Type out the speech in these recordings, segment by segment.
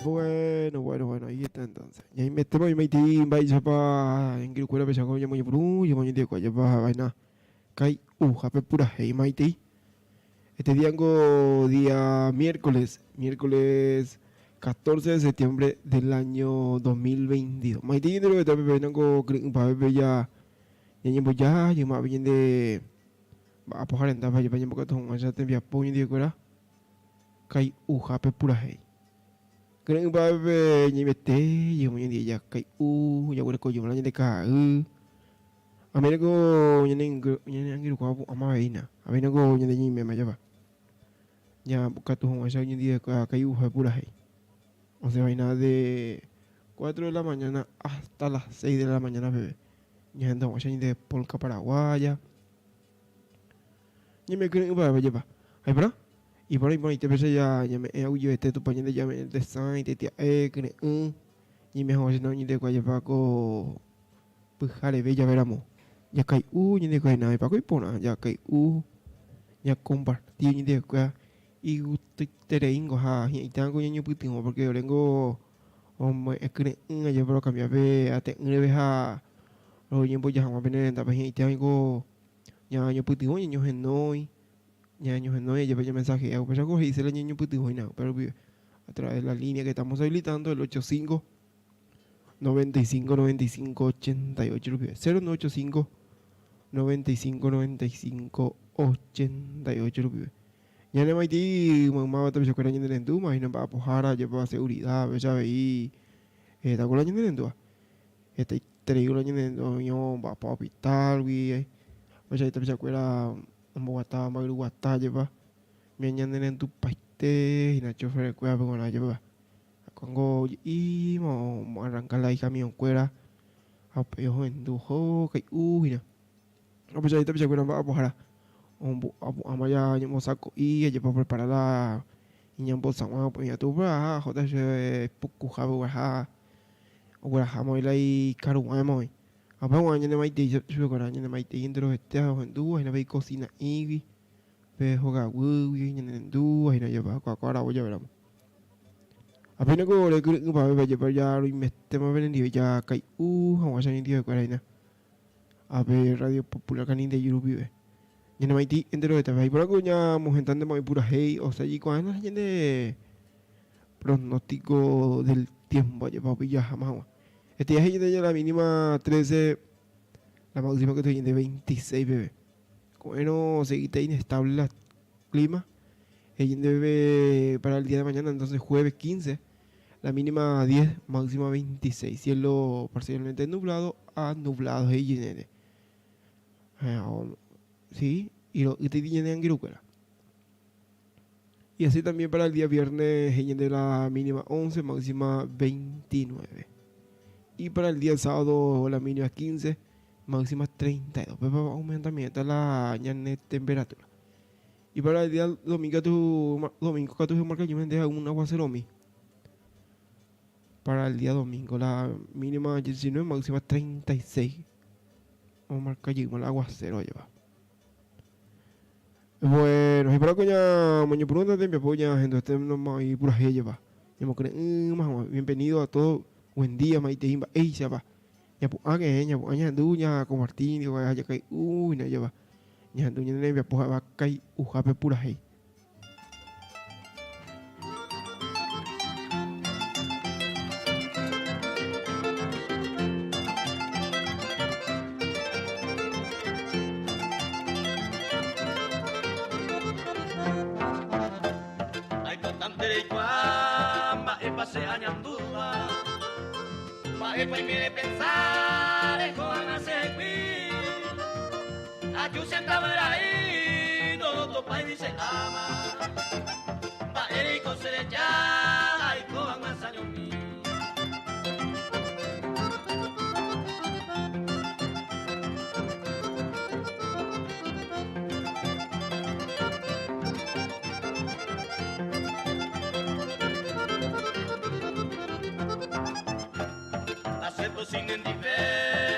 Bueno, bueno, bueno, ahí está entonces. Ñaimetéma oimaitei mba'éichapa angirũkuéra pechagua ñamoñepyrũ, ñamoñe'ẽkuaápa vaina kai'uhápe purahéi maitei. Este día niko día miércoles, miércoles 14 de septiembre del año 2022. Maitei ñande rovetápe péina niko kyre'ỹpavépe ja ñañemboja jymave ñande mba'apoha rendápe ajépa ñambokatu hag̃uáicha tembiapo ñandivekuéra kai'uhápe purahéi. Kyre'ỹpavépe ñaimete jyma ñandie ja kai'u jaguereko jyma la ñande ka'ay. Amériko ñane angirũkuaa opu'ãma aveína. Aveína ko ñande ñaiméma java. Ñambokatu hag̃uáicha oñondive kai'uha purahéi. Osẽ vaina de cuatro de la mañana hasta las seis de la mañana peve. Ñahendu hag̃uáicha ñande polka paraguaya. Ñamekyre'ỹ va'ekue jepa. Ha iporã? Iporã iporãite péicha ja ñame'ẽ aguyjevete Tupã Ñandejára ome'ẽ tesãi, tetia'e, kyre'ỹ. Ñaime hag̃uáicha oñondive jepa ko Pyhareve jave ramo, jakai'u ñandekuéra ipako iporã, jakai'u, ñakomparti ñandekuéra igustoitereíngo ha hi'ãitãko ñañopytyvõ pórke oréngo ome'ẽ kyre'ỹ ajépa rokambia pe ate'ỹ reve ha roñemboja hag̃ua pene rendápe hi'ãite oĩko ñañopytyvõ, ñañohenói, ñañohenói ajépa ñamensahea upéichako he'ise la ñañopytyvõ hína upe rupive a través de la línea que estamos habilitando el ocho cinco 95 95 88 rupive. 0985 95 95 88 rupive. Ñane maitei maymáva tapichakuéra ñane rendúma hína mba'apohára jepa seguridad péicha avei heta ko la ñane rendúva. Hetaiterei ko la ñane rendúva oĩ omba'apo hospital-gui, péicha avei tapichakuéra omboguatáva mba'yruguata jepa ñane rendupaite hína choferekuérape g̃uarã jepa. Kóngo oje'íma oarranka la ikamiõkuéra ha upéi ohendu oho kai'u hína. Upéicha tapichakuéra mba'apohára opu'ãma ja ñembosako'i ajepa oprepara la iñambosaguã upéi ikatu ogueraha ohóta chéve pukuhápe ogueraha ogueraháma oĩ la ikaruguãma oĩ. Ha upéva g̃uarã ñanemaitei chupekuéra ñanemaitei enterovete ha ohendúva hína pe ikosina'ígui pe hogaguýgui ñanerendúva hína jepa ko aravo javéramo. Apéina ko ore kyre'ỹpavépe ajépa ja roimetéma penendive ja kai'u hag̃uáicha ñandivekuéra hína ápe Radio Popular Canindeyú rupive. Ñanemaitei enterovetépe ha iporã ko ñamohendántema oĩ purahéi osẽ jaikuaána ñande pronóstico del tiempo ajépa upe jaháma hag̃ua. Este día he'i ñande la mínima trece, la máxima katu he'i ñande veintiséis peve. Ko'ẽrõ osegíta inestable la clima. He'i ndéve para el día de mañana, entonces jueves 15, la mínima 10, máxima 26. Cielo parcialmente nublado a nublado he'i ñandéve. Sí, iro'ýta ñane angirũkuéra. Y así también para el día viernes he'i ñandéve la mínima 11, máxima 29. Y para el día sábado la mínima 15, máxima 32. Péva aumentamiento la ñane temperatura. Y para el día domingo katu, domingo katu he'umarka ñe'ẽme un aguaceromi. Para el día domingo la mínima 19, máxima 36. Omarka jeýma la aguacero ajépa. Bueno, jepéro ko ñamoñepyrũta tembiapo ñahenduete nomái purahéi ajépa. Ñamokyre'ỹma hag̃ua. Bienvenido a todos. Buen día maitei mba'éichapa. Ñapu'ãke, ñapu'ã ñahendu, ñakomparti niko jajakai'u hína ajépa. Ñahendu ñane rembiapo ha'éva kai'uhápe purahéi. Aipotánte reikuaa mba'épa che añandúva. Mba'épa oime repensa reho hag̃ua chehegui. Aju che tavyrai ndorotopáigui che áma. Mba'e reiko che reja aiko hag̃ua sañomi. Acepto sin nendive,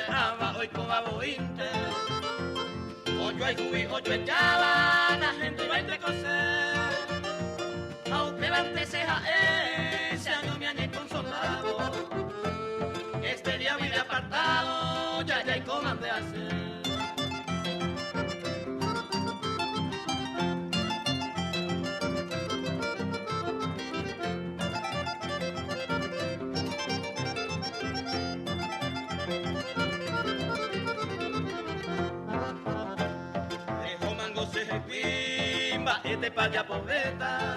ava oikóva voínte. Ojoayhúgui ojoecháva, la gente iva itekose. Ha upévante che ha'e, che año me añeconsolávo. Este día vive apartado, ya ya y mande hacer. Mba'étepa japoveta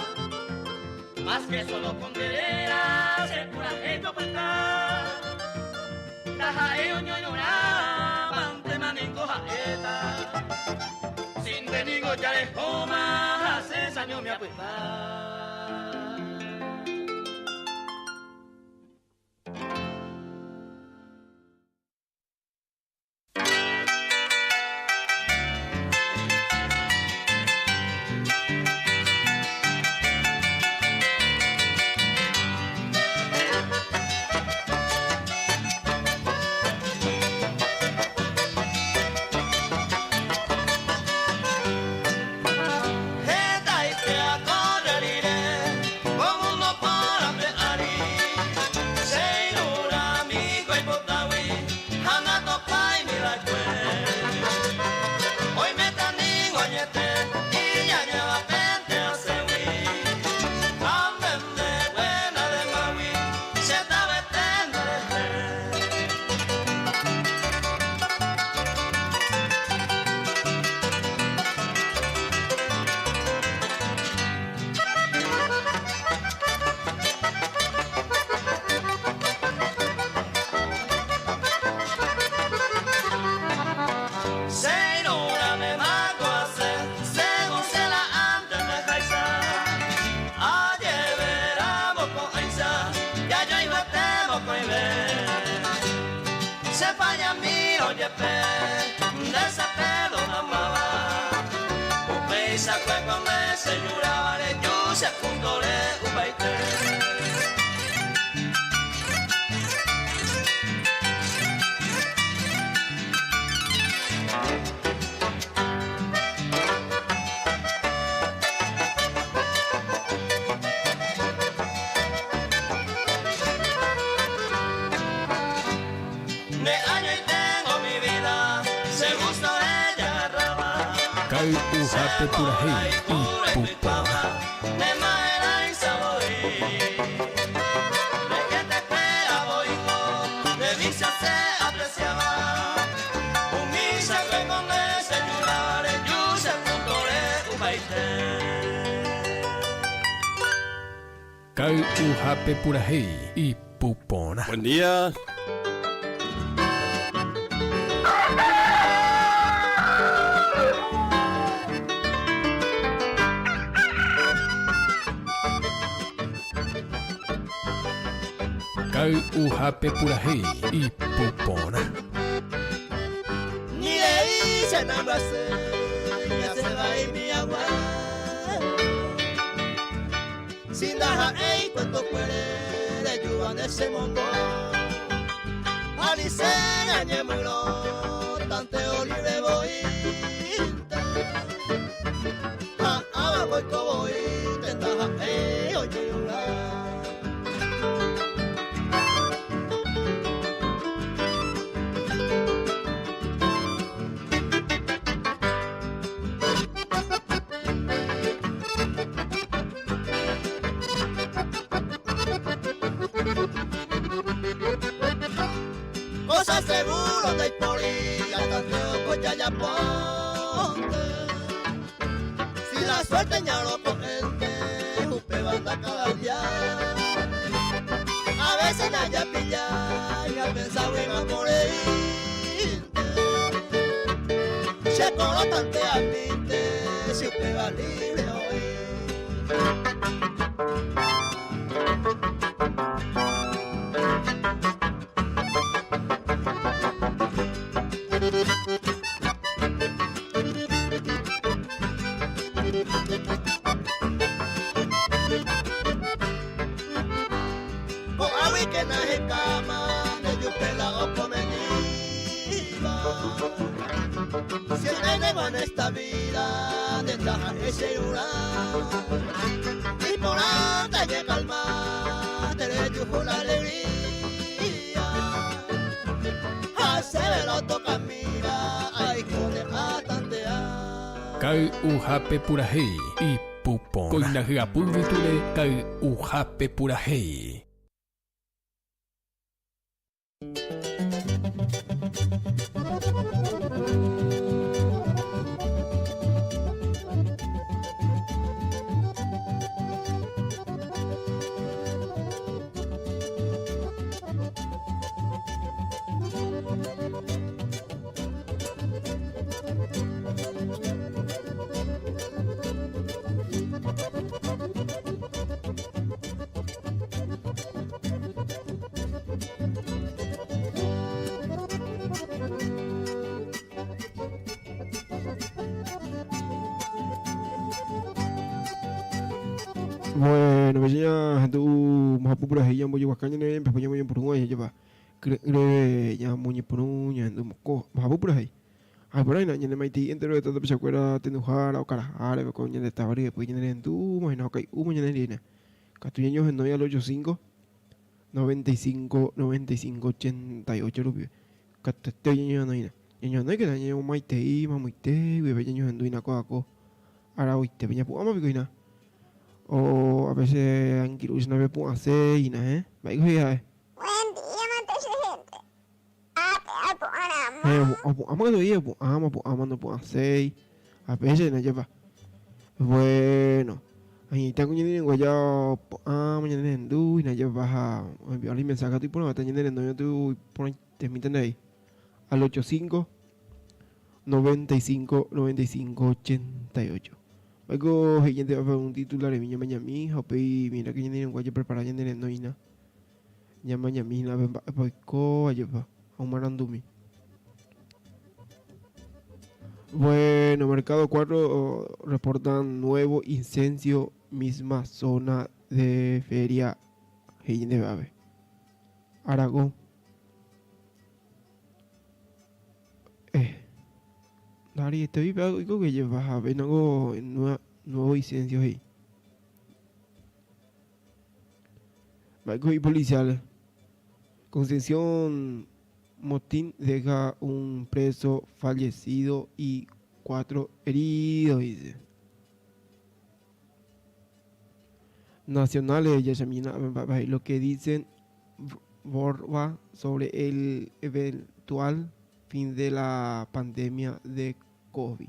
Más que solo con querera se pura gente opuesta Taha'e oñoirũrã mante maningo ha'éta Sin de ningo jarehóma ha che saño mi apyta. Kay'uhápe purahéi ipupóva. Kay'uhápe purahéi ipupórã. Buen día. Kay'uhápe purahéi ipupórã. Ni le hice nada ya se va a ir mi agua. Sin dar ei cuánto puede de ayuda de ese mundo. Alice añemuro, tanteo libre voy. Ah, ah, voy voy, tenta ei, oye, Cosa seguro de pori, hasta cocha ya ponte. Si la suerte ya lo coente, upe va anda cada día. A veces nadie pilla y ha pensado en morir. Se tante a mí, si usted va libre hoy. Con agua y que naje cama, de yo pelado comeniva. Si el nene va en esta vida, de taja ese Y por antes de calma, te le dijo la alegría. Hace lo toca mira, ay, con de atantea. Kai ujape purahei y pupona. Koinahyapúyvyture kai ujape purahei. Bueno, pues ya tu mahapu por ahí ya voy a caña ne pues ya voy por un ya lleva cre ya muñe por un ya ndu moko mahapu por ahí. Ay por ahí na ñane maiti entero de tata pichacuera tenujara o carajara con ñane tabari pues ñane ndu más no kai u ñane lina. Catuño no ya al 85 95 95 88 rupias. Catete ñaño no ina. Ñaño no que ñaño maite mamuite we ñaño ndu ina ko ako. Ara oite peña pu ama ina. O a veces anquilus no me puedo hacer y nada, ¿eh? Va ya. Buen día, mate gente. Ah, Eh, ama que día, ama, ama no puedo hacer. A veces no lleva. Bueno, ahí está con ñene ya ama ñene ndu y na lleva baja enviar el mensaje tu por no ñene no tu por te miten ahí. Al 85 95 95 88. Luego, gente va a un titular de mi mañana mi mira que ñene guaya prepara ñene no ina. Ya mañana mi na ba ko ayepa a un marandumi. Bueno, Mercado 4 reportan nuevo incendio, misma zona de feria de Babe. Aragón. Dari, este vive algo que lleva a ver algo nuevo incendio ahí. Y policiales. Concepción Motín deja un preso fallecido y 4 heridos, dice. Nacionales, Yashamina, lo que dicen Borba sobre el eventual fin de la pandemia de COVID.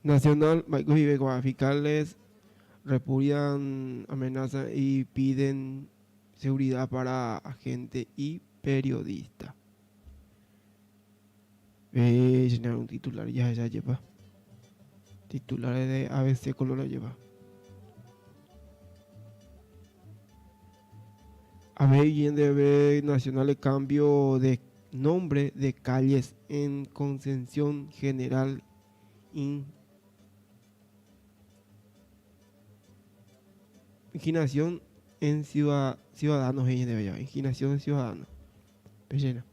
Nacional, Michael y fiscales repudian amenaza y piden seguridad para agente y periodista. Ve, un titular ya, ya lleva. Titulares de ABC color lleva. A ver, de Nacional cambio de nombre de calles en Concepción General Inclinación en Ciudadanos, Inclinación en Ciudadanos. Pellena.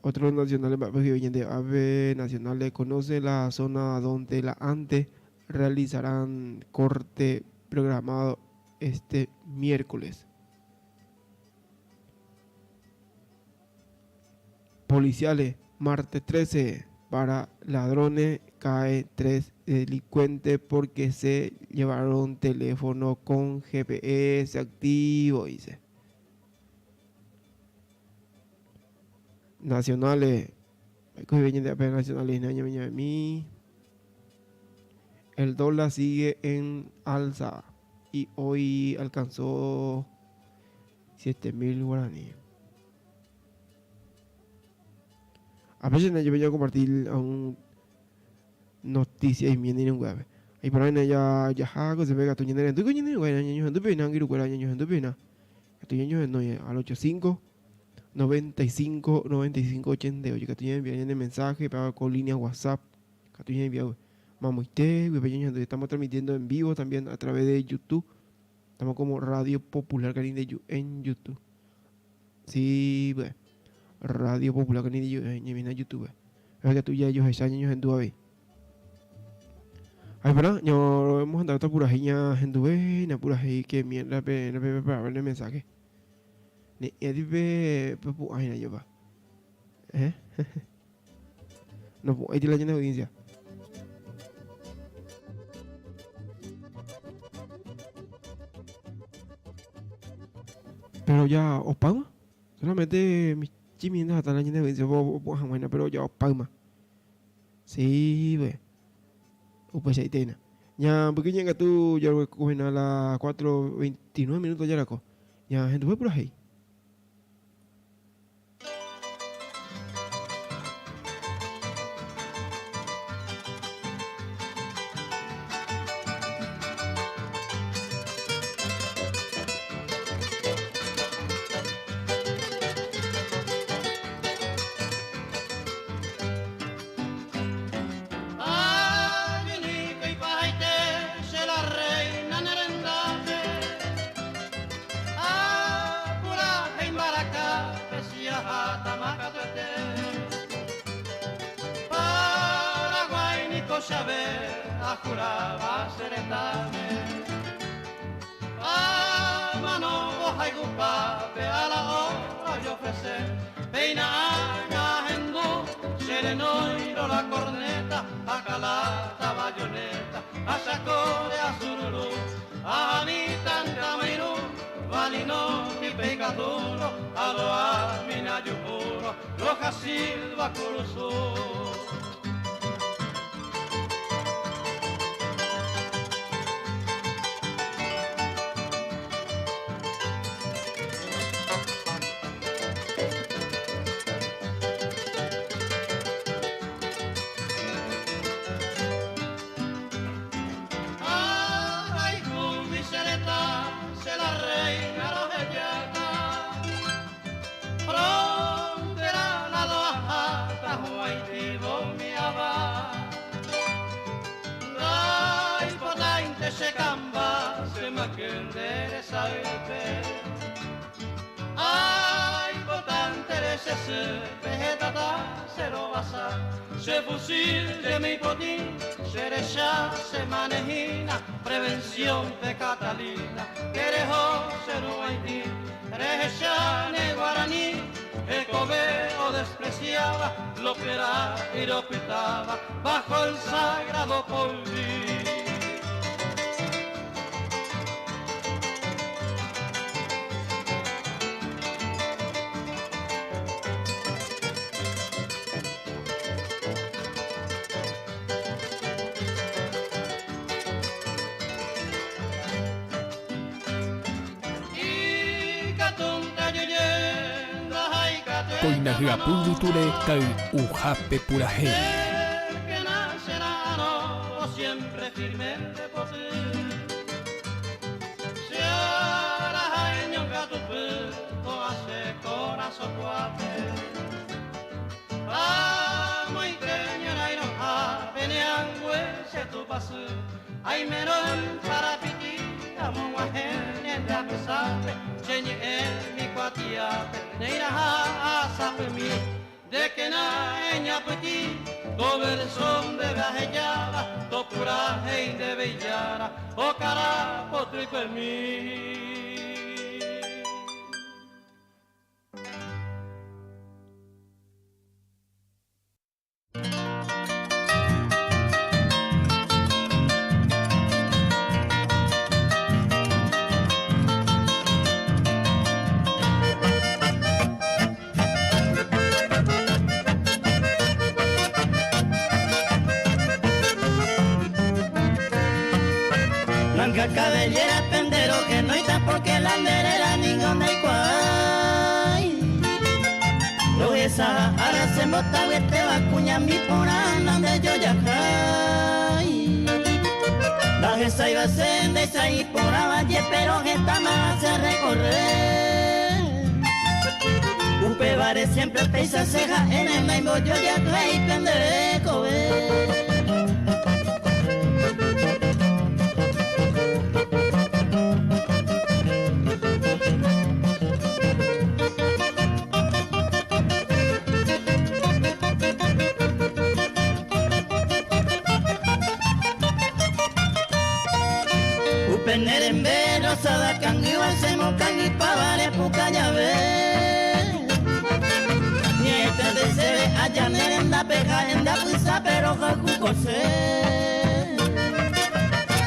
Otros nacionales, pues, AB Nacionales conoce la zona donde la ANTE realizarán corte programado este miércoles. Policiales, martes 13, para ladrones cae 3 delincuentes porque se llevaron teléfono con GPS activo, dice. Nacionales. Nacionales El dólar sigue en alza y hoy alcanzó 7000 guaraníes. A veces yo voy a compartir aún noticias y mi web. Ahí por ahí ya ya hago se pega tu ñene tu ñene güey ñaño tu pena ngiru cuera ñaño tu pena. Tu ñaño no al 85 95 95 88 que tu ñene envía mensaje para con línea WhatsApp. Que tu ñene envía mamoite, güey estamos transmitiendo en vivo también a través de YouTube. Estamos como Radio Popular Canindeyú en YouTube. Sí, güey. Radio Popular Canindeyú en YouTube. Es que tú ya ellos años en tu Ay, ¿verdad? Yo hemos andado otra pura jiña en tu na pura que mierda pe pe para ver el mensaje. Ni edipe pe pu ay na yo va. ¿Eh? No, ahí tiene la llena de audiencia. Pero ya os pago. Solamente mis chimientos hasta la llena de audiencia, pero ya os pago. Sí, ve. Upe Ya, porque llega tú, ya cogen a las 4:29 minutos ya la co. Ya, gente, fue por ahí. Silva Cruzó. Se fusil de mi potín, se se manejina, prevención de Catalina, querejo se rejechane guaraní, o despreciaba, lo pera y lo pitaba bajo el sagrado polví. Koina Ture kai ujape puraje. Que nacerá no siempre firme de poder. Se hará hace corazón cuate. Vamos y creñera y no se tu paso. Ay meron para piti, amo guajen de apesape, cheñe en mi cuatiape, neira ha mi, de que na eña peti, to son de viajellada, to puraje de bellara, o cara potri mi. Blanca cabellera pendero que no está porque la nderera ningo ndaikuaái. Rohecha ára che mbotavyeteva kuñami porã nandejojahái. Ndahecháiva che ndéicha iporãva jepéro hetáma che recorre. Upévare siempre péicha che ha'éne naimbojojahái pende rekove. Upe ne rembe rosada kangýva chemokangypáva repuka jave. Ñe'ẽtente chéve aja ne rendápe ha'e ndapysápe rohayhu ko che.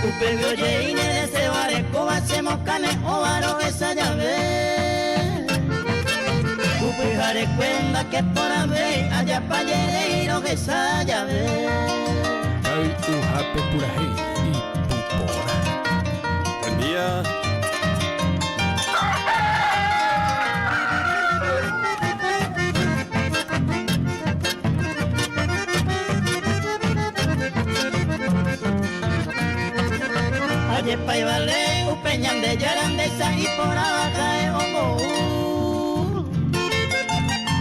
Upégui ojei ne deseo arekóva chemokane'õva rohecha jave. Upyharekue ndake porãvéi ajapa jerei rohecha jave. Kay'uhápe purahéi ipu porã. Buen día. Ajépa ivale upe Ñandejára ndéicha iporãva ha'e ombou.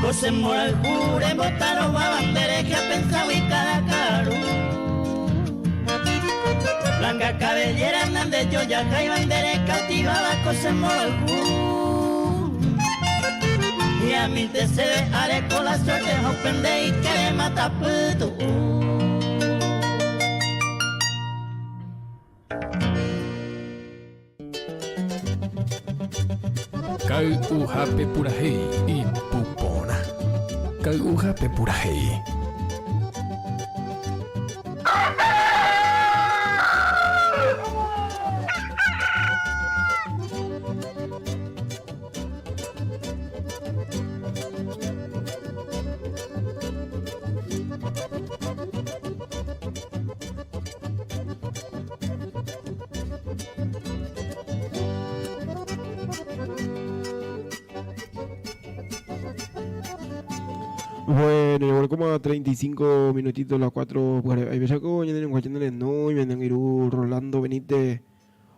Ko che mborayhu rembotarováva nde rehe apenságui káda ka'aru. Blanca cabellera nande jojaháiva nde recautivaba ko che mborayhu. Hi'amínte chéve areko la suerte ha upe nde ykére matapytu'u. Kay'uhápe purahéi ipu porã. Kay'uhápe purahéi. Bueno, igual como a 35 minutitos las 4, pues ahí me saco, ñane ñane no, y me angiru Rolando Benítez,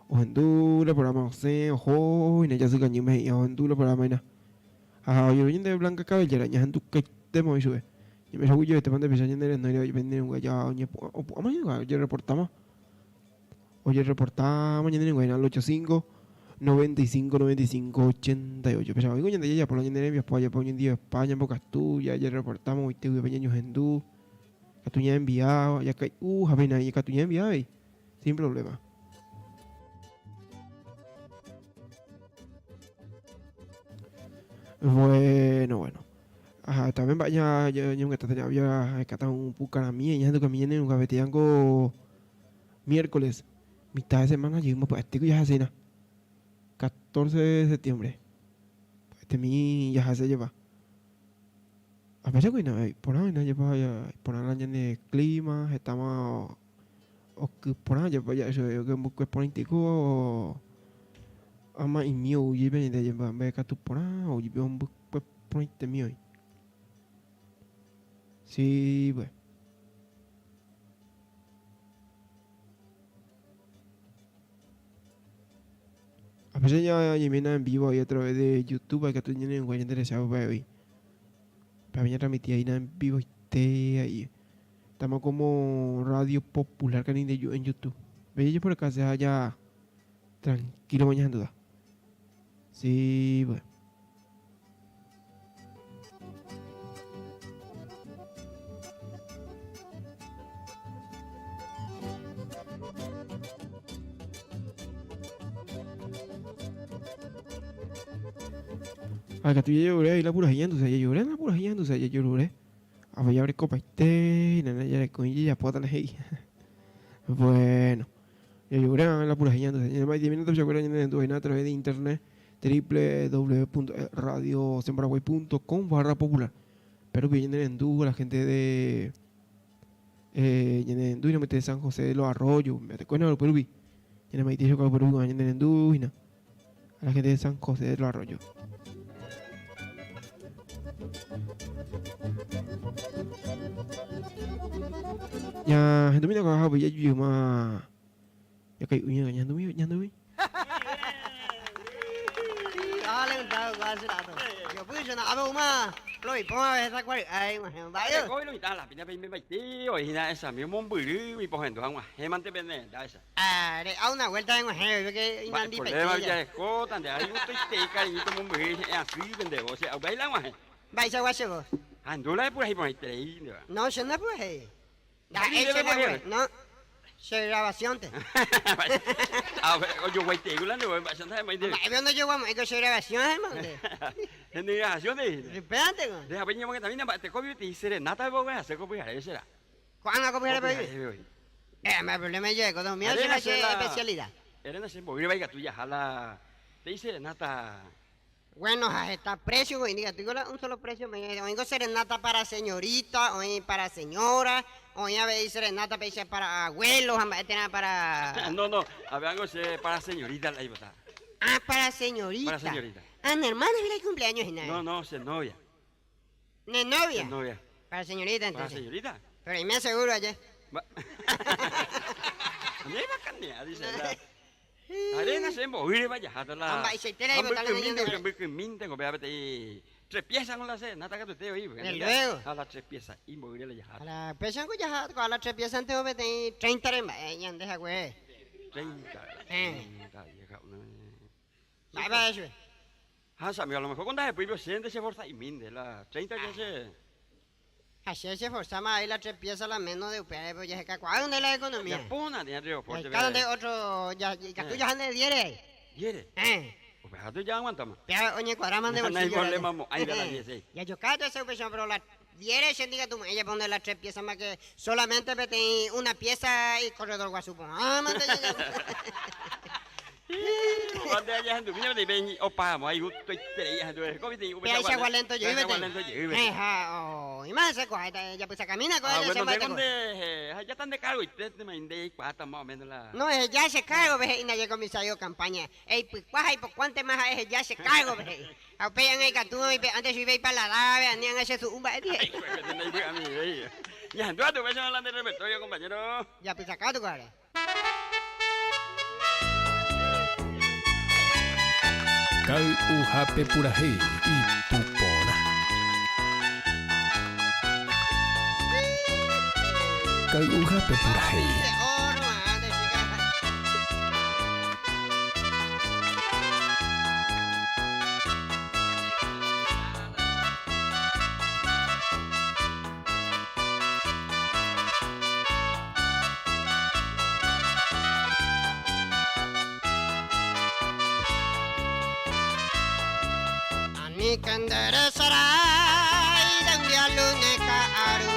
ohendu la programa osẽ oho, y ya se cañó me ohendu la programa ina. Ajá, oye, de Blanca Cabellera, ñahendukaitemo ichupe. Ñemesaguyje mante pesa ñane renói oje ya oye reportamos. Oye reportamos ñane renguaina al 85 95 95 88. Pesa oigo ñande ya por la ñane rembiapo allá por ñande España, Mbokatu, ya ya reportamos oite guive ñaño hendu. Katu ña enviado, ya kai javena y katu ña enviado sin problema. Bueno, bueno. Ajá, también vaya, ya, ya, ya, ya, ya, un pucaramía, ya, ya, ya, ya, miércoles, mitad de semana, llegamos, pues, este ya se cena. 14 de septiembre. Este mi ya se lleva. A pesar que no, por ahí no lleva ya, por ahí de clima, estamos o que por ahí lleva ya eso, yo que busco por ahí tico ama y mío, lleve de lleva, ve que tú por ahí, o lleve un busco por ahí te mío. Sí, pues. A veces ya Jimena en vivo ahí a través de YouTube, hay que tú tienes un interesado para hoy. Para venir a transmitir ahí en vivo y ahí. Estamos como Radio Popular Canin de en YouTube. Ve yo por acá se haya tranquilo mañana duda. Sí, pues. Acá tú ya lloré y la pura entonces ya lloré la pura entonces ya lloré. A ver, ya abre copa y te, nana ya le con ya puedo ahí. Bueno, ya lloré la pura entonces ya más 10 minutos se acuerdan de tu a través de internet www.radiosembraguay.com barra popular. Pero vienen en Dúo, la gente de eh, en Dúo, de San José de los Arroyos, me te cuento Perú. Ñane maitei che Perú ko'ã ñane rendu hína. A la gente de San José del Arroyo. Ña hendumína ko ahápe jajujeyma jakai'uña ñandumi ñandumi. Ah, re'a una vuelta reg̃uahẽ oive que Mba'e inandi problema peteĩ. jarekóta nde ári gustoitei cariñito mombyry he'ẽ asy pende voz che upéi la g̃uahẽ. Mba'eichagua che voz? Ahendu la epurahéi porãiterei ndéva. No, che ndapurahéi. Ndaha'éi che la voz, no, che grabación-nte. Ah, ojoguaitei la nde voz, mba'éicha ndaha'éi ndéve. Mba'épe ndojoguamo'ãi ko che grabación héma nde. Nde grabación nde hína. Upévanteko. Nde ha peñemongetamína mba'eteko peteĩ serenata oguerahase ko pyhare che rã. Ko'ág̃a ko pyharépe oĩ. Eh, mba'e problema ijeko, Dios mío, che che especialidad. Erena che mboýreva ikatu jaha la te'i serenata. Bueno, ha heta precio oĩ, ndikatúiko la un solo precio, oĩko serenata para señorita, oĩ para señora, oĩ avei serenata péicha para abuelo ha mba'e térã para. No, no, avéango che para señorita la aipota. Ah, para señorita. Para señorita. Ah, ne hermana la icumpleaños hína. No, no, che novia. ¿Ne novia? Ne novia. Para señorita entonces. Para señorita. Pero ahí me aseguro ayer. Ne bacanea, dice la. Arena se mboýre vajaháta la. Mba'eichaite la ibotále ne ñande. Mbykymínte ko péva peteĩ tres piezas con la serenata katuete oĩ. De luego. A la tres piezas y mboýre la jaháta. A la péicha ko jaha ko a la tres piezas nte peteĩ 30 re mba'e ñande hague. 30. Eh. 30 vieja una. Mba'épa chupe. Ha che amigo, a lo mejor ko ndahepýi pe che forza'imínte la 30 que che. Ha che che forzáma ahí la tres piezas la menos de upévare pe ojehekakuaa donde la economía. Japóna térã Río Forte pe. Jaheka donde otro ja ikatu jaha nde diére. Diére? Eh. Upéva tu ja aguantáma. Péva oñekuadráma nde bolsillo. Nai problema mo'ãi la diez. Jajokáta ese upéicha pero la diére che ndikatu mo'ãi japo donde la tres piezas ma que solamente peteĩ una pieza y corredor guasu porã mante jajapo. Péichagua lento jey peteĩ. Héẽ ha oĩma hese ko'ág̃a japysakamína ko'ág̃a che mba'eteko. No eheja che kárgope he'i ndaje comisario campaña. Eipykua ha eipokuántema ha eheja che kárgope he'i. Ha upéi ág̃a ikatúma oipe'ánte chupe ipaladárpe ani ág̃a che su'u mba'éti he'i. Japysakátu ko'áre. Kay'uhápe purahéi ipu porã. Kay'uhápe purahéi. Aníke nde resarái de un día lunes ka'aru.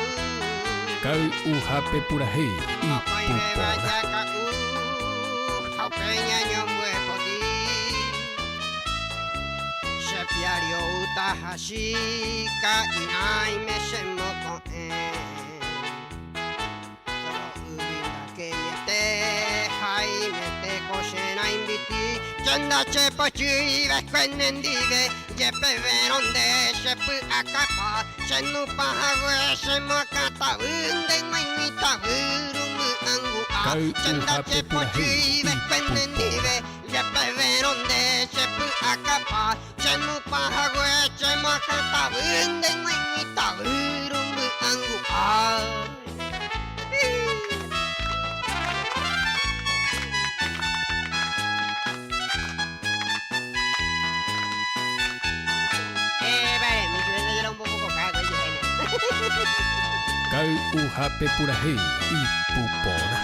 Kay'uhápe purahéi ipu Mokõivéva porã. jaka'u ha upéi ñañombyepoti. Che piári oúta ha chíka irãime che moko'ẽ. Ro'yvindakeiete haimete ko che rãimbiti, che ndachepochýiva'ekue nendive, jepevérõ nde che py'akapa, che nupã hague che moakãtavy, nde g̃uaig̃ui tavy rumby'angu'a, che Kay'uhápe purahéi ndachepochýiva'ekue ipu nendive, porã. jepevérõ nde che py'akapa, che nupã hague che moakãtavy, nde g̃uaig̃ui tavy rumby'angu'a. Kay'uhápe purahéi ipu porã.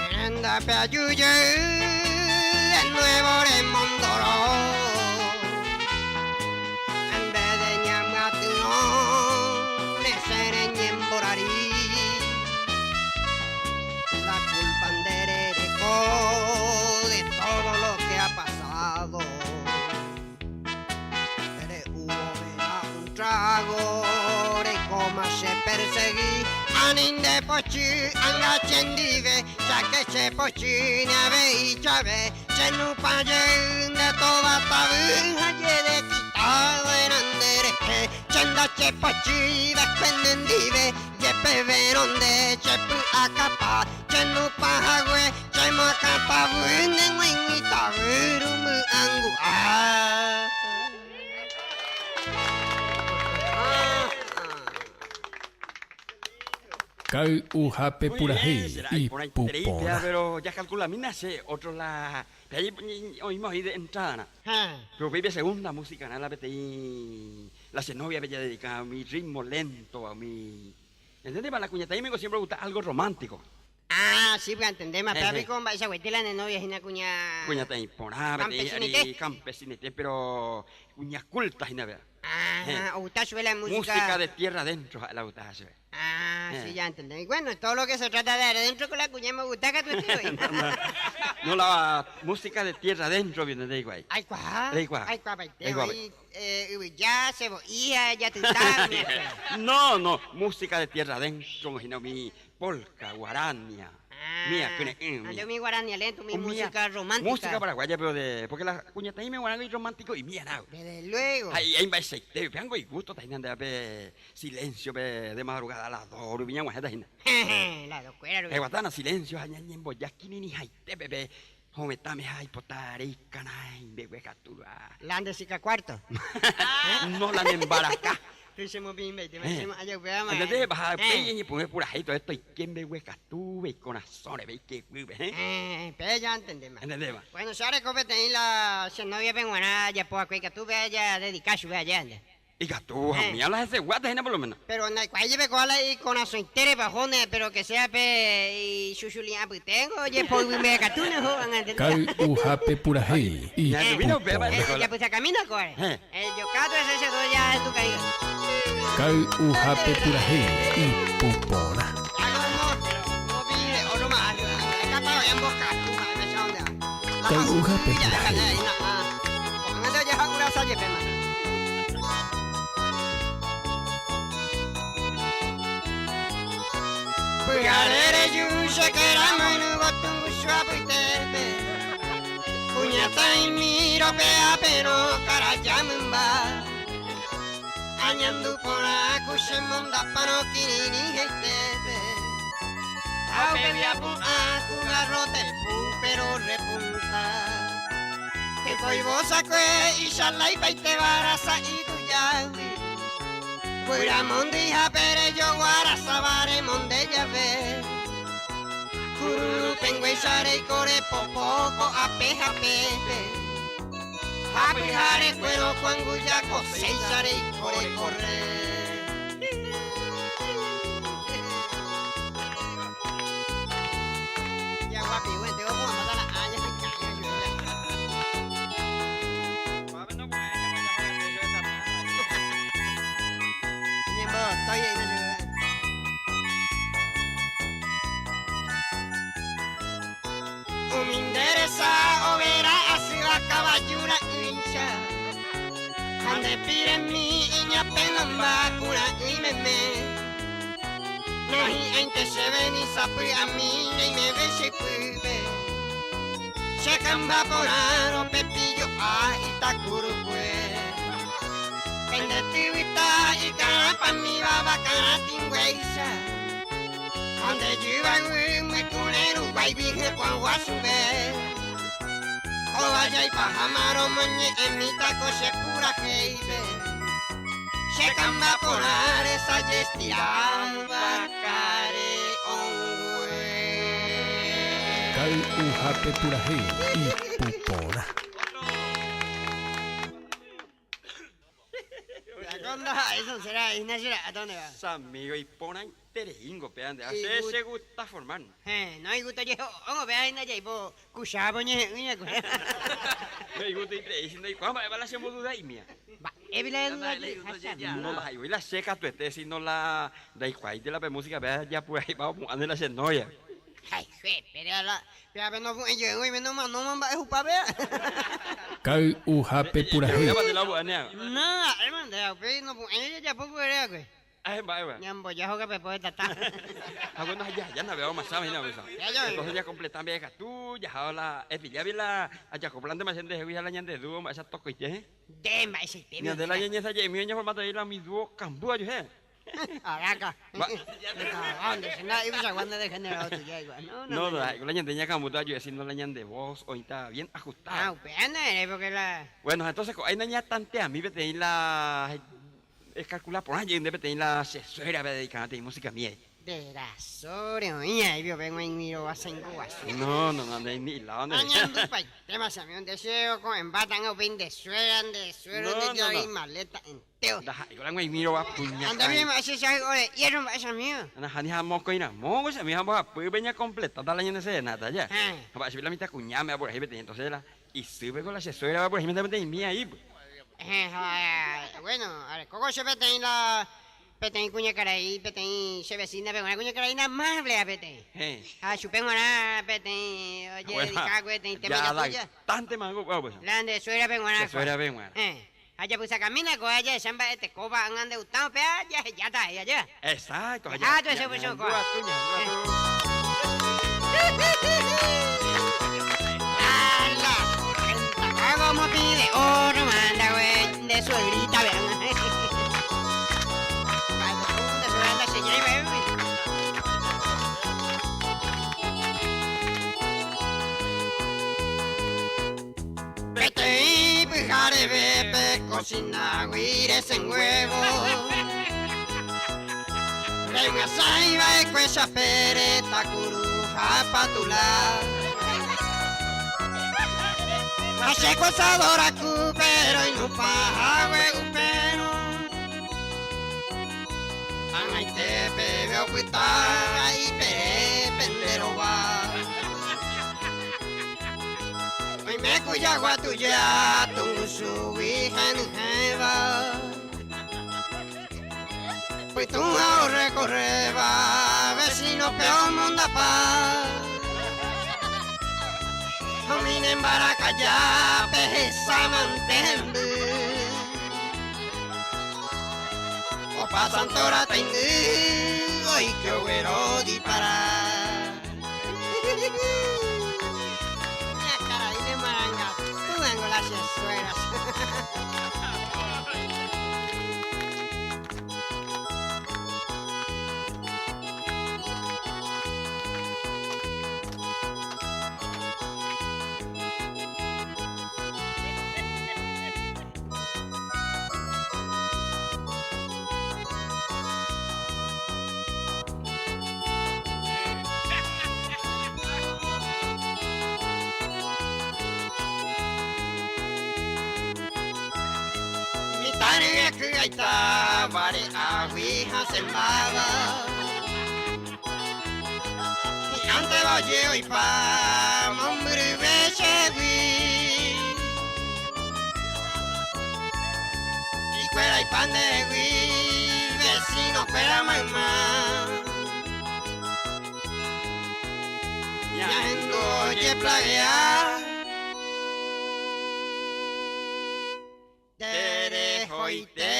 Ne rendápe aju jey de nuevo remondoro En vez de ñamyatyrõ resẽ reñemborari. trago Reikóma che persegui Ani nde pochy anga chendive Cháke che pochy ne avei chave Che nupã jey nde tova tavy Ha jedekita va'erã nde rehe Che ndachepochýi va'ekue nendive Jepevérõ nde che py'akapa Che nupã hague che moakãtavy Ne g̃uaig̃ui tavy rumy'angu'a. Kay'uhápe Muy bien, purahéi será iporãiterei ipu péa, porã. pero jakalkulamína che otro la pe aje oĩma oĩ de entrada-rã. Pero upéi pe segunda música-rã la peteĩ la che novia-pe jadedika umi ritmo lento-va, umi ¿Entendépa? La kuñataĩme niko siempre ogusta algo romántico. Ah, sí, pues entendéma. Péva piko mba'eichaguaite la ne novia hína kuña. Kuñataĩ porã peteĩ ary campesinete, pero kuña culta hína péva. Ah, ogusta chupe la música. Música de tierra adentro ha'e la ogustava chupe. Ah, sí, ya entendé. Bueno, todo lo que se trata de adentro con la kuña me gusta katuete voi. No, la música de tierra adentro viene de hikuái. Aikuaa. Reikuaa. Aikuaapaite voi. Yvyja, sevo'i ha jatyta umi askuéra. No, no, música de tierra adentro hína umi polka, guarania, mía, kyre'ỹ. Ah, ande umi guarania lento, umi música romántica. Música paraguaya, pero de, porque la kuñataĩme guarã irromántico imiarã. Desde luego. Ha imba'eichaite, upévango igusto ta hína nde pe silencio pe de madrugada a las dos rupi ñag̃uahẽta hína. Las dos kuéra rupi. Eguatána silencio ha ñañemboja kirirĩhaite peve Hovetãme ha aipota reikarãi mbegue katu va. La nde chica cuarto. No la ne mbaraka. Tuicha mopĩmbaite ma che mo'ã upéva ma. Entendés? Ha upéi eñepyrũ epurahéi tove toike mbegue katu ve ikorasõre ve ike guýpe hẽ. Péva ya entendéma. Entendéma. Bueno, che areko peteĩ la che novia-pe g̃uarã ajapo va'ekue ikatu pe ajadedika chupe aje ande. Ikatu ha umi ala heseguáta hína por lo menos. Pero ndaikuaái jepe ko ala ikorasõitére ohóne, pero que sea pe ichuchuli'ã apyténgo ojepoyvy mbeguekatúne oho ág̃a. Kay'uhápe purahéi Ñahendumína ipu upéva porã. Ejapysakamína kóvare. Ejokáto ese che do ja etukaíga. Kay'uhápe purahéi ipu porã. Kay'uhápe purahéi. Pyhare reju che keramo yvyvotungusu apytépe Kuñataĩmi rope'áperõ karaja mymba Añandu porã ku che mondapárõ kirirĩ heitépe Ha upégui apu'ã ku garrote púpe rorepunta Typoivosakue ichalaipaiteva rasa'i tujágui Guyra mondy'i ha pe rejogua rasava remonde jave Kururu penguéicha reiko repopo ko'ápe ha pépe Ha pyhare kuérõ ku anguja koséicha reiko rekorre. Umi nde resa overa asýva kavaju ra'ýicha, ha nde piremi iñapenomba kura'ỹi meme. Nahi'ãinte chéve ni sapy'ami reimeve che ypýpe. Che kamba porãrõ pe pijo'a itakurukue. Pende tyvyta ikarapamíva vakarã tĩnguéicha. Ha nde jyvaguy mykurẽ ruguáigui hyakuã guasuve. Kóva jaipaháma romoñe'ẽmíta ko che purahéipe. Che kamba porã resa jestiráva kare'õngue. Kay'uhápe purahéi ipu porã. Amigo iporãitereíngo péva nde ha che che gusta formar. Héẽ, no igusto jeho'óngo péva hína jaipo kuchápe oñehe'ỹi va'ekue. No igustoiterei si ndoikuaa mba'épa la chembodudaimía. Mba'épi la edudajeha. No ndaha'éi la che katuete sino la ndaikuaáinte la pe música péva japurahéipa opu'ãne la che novia. Kay'uhápe purahéi. Araca. ¿Dónde? Se na iba aguanta de generado tuya igual. No, no, no, la ñande ña camuta yo decir no la ñande voz hoy está bien ajustada. Ah, pena, porque la Bueno, entonces ahí na ña tante a mí vete la es calcular por ahí de vete la suegra ve dedicada a música mía. De la sobre oía, y yo vengo en miro a cinco No, no, no, ni la onda. Añando pa tema se un deseo con embatan o vin de sueran de suero de yo maleta enteo. Da, yo la miro va puña. Anda bien, ese se ore, hierro esa mío. Ana hani ha mo koina, mo se mi ha mo pu beña completa da la ñane se nada ya. Va si la mitad cuñame por ahí vete entonces la y sube con la suegra va por ahí me mía ahí. Bueno, a ver, coco se vete en la peteĩ kuñakarai, peteĩ che vecina peg̃uarã kuñakarai amable peteĩ. Ha chupe g̃uarã peteĩ ojededika peteĩ tema jatuja. Tante mango pues. La nde suegra peg̃uarã. Che suegra peg̃uarã. Ha japysakamína ko'ág̃a jahecha mba'etekóva ág̃a nde'utã upéva jahejáta avei aja. Exacto. Ha tuicha pycho ko'ág̃a. Ala, como pide oro, manda güey, de suegrita, vean. Peteĩ pyharevépe cocina guire sen huevo. Remyasãiva'ekue chapére takuru ha patula. Ha che cosadora kupéro inupãhague upérõ. Ag̃aitépeve opyta ipere pende rova. Oime kujagua tuja tungusugui henyhẽva. Pytũha orecorréva vecino-pe omondapa. Umi ne mbarakajápe hesamante hemby. Opa santora taindy oike oguerodipara. Karai ne marangatúvango la che suegra. Mitãre ky'aita vare'águi hasẽmbáva. Hi'ãnteva ojeoipa mombyryve chégui. Ikueraipa ndehegui vecino-kuéra mayma. Ñahendu ojeplagea. Terehoite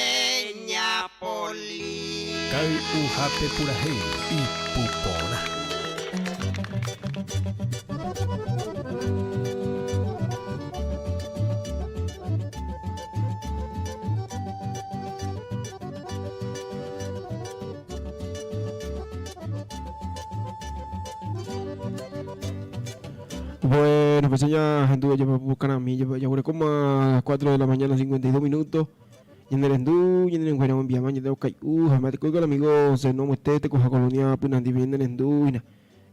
ñapoli. Kay'uhápe purahéi ipuporã. Bueno, pues ya, gente, ya buscar a mí, ya, ya como a las 4 de la mañana, 52 minutos. Ñanderendú, ñanderenguera, buen día, mañana, ok, jamás te el amigo, se no muestre, te coja colonia, punandi, bien, ñanderendú,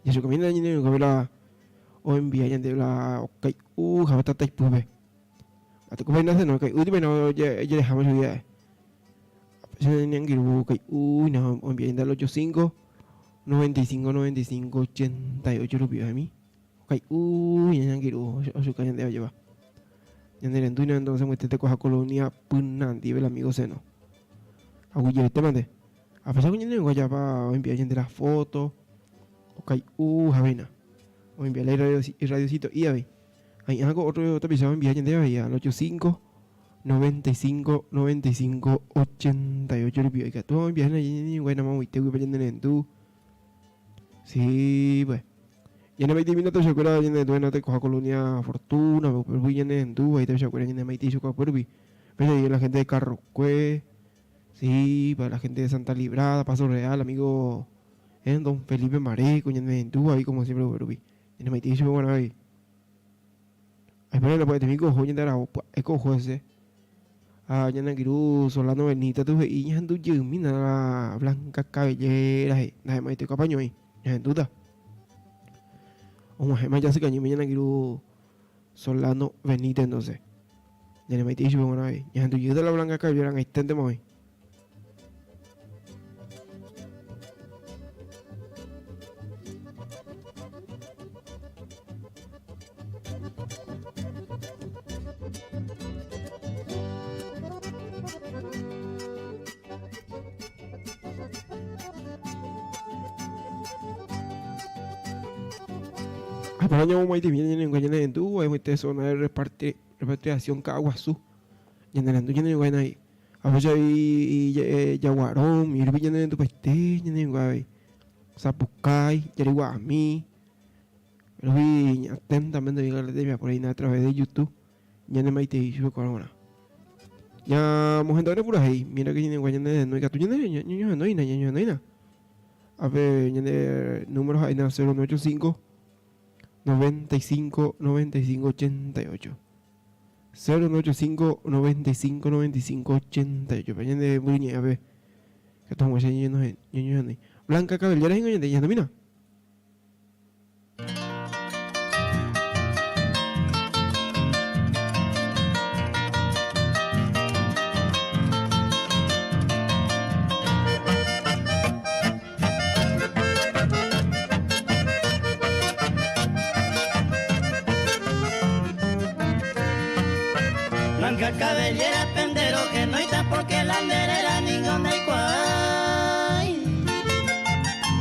ya su camino, ñanderenguera, o envía, ñande, la, ok, jamás está taipube. A te coge, no, ok, bueno, ya, ya dejamos su día. Se ñangiru, ok, no, o envía, ñande, 85, 95, 95, 88 rupias de mí. Ok, ñangiru, o su caña de lleva. Ñanderendu, entonces, muestre, te coja colonia, punandi, el amigo seno. Aguille, te mande. A pesar que ñanderengu ya va a enviar ñande la foto. Okai'u havéina. Oenvia la irradiocito'i avei. Aĩ'ã ko otro tapicha oenvia ñandéve avei al 85 95 95 88 rupi. Ikatu oenvia hína ñañeñe'ẽnguéna mamoitégui pe ñane rendu. Sí, pues. Ñane maitei mina tapichakuéra ñane rendu tekoha Colonia Fortuna, upe rupi ñane rendu vai tapichakuéra ñane maitei chokua upe rupi. Péicha la gente de Carrocue, sí, para la gente de Santa Librada, Paso Real, amigo eh, don Felipe Mareco, ñane rendu vai como siempre upe rupi. Ñane maitei chupe g̃uarã avei. Aipórõ pya'etemi ko oho ñande aravo pya'e ko oho hese. Ha ñane angirũ Solano Benítez tu he'i ñahendu jeymína la Blanca Cabellera he'i. Ndaha'émaite ko apañuãi, ñahendúta. Og̃uahẽma jasykañýme ñane angirũ Solano Benítez entonces. Ñanemaitei chupe g̃uarã avei. Ñahendu jeýta la Blanca Cabellera ag̃aiténtema oĩ. Ha para ñamomaitei ñane ñanerendu aimoite zona de repatriación Ka'aguasu ñanerendu ñanerenguáina avei. Avei avei jaguarõ umi rupi ñanerendupaite ñanerenguái avei. Sapukái, jarigua'ami, rupi atentamente oĩ la tembiapo reína a través de YouTube ñanemaitei chupe kuéra g̃uarã. Ñamohenda ore purahéi, mira que ñanerenguái ñanerenói katu ñañohenóina, ñañohenóina. Ápe ñane número ha'éna 0985 95 95 88. 0985 95 95 88 pe ñande mbyryñe'ẽpe katu hag̃uáicha ñañohenói. Blanca Cabellera hína ñande ñahendomína. Blanca cabellera pendero que no está porque la anderera ningo ndaikuaái.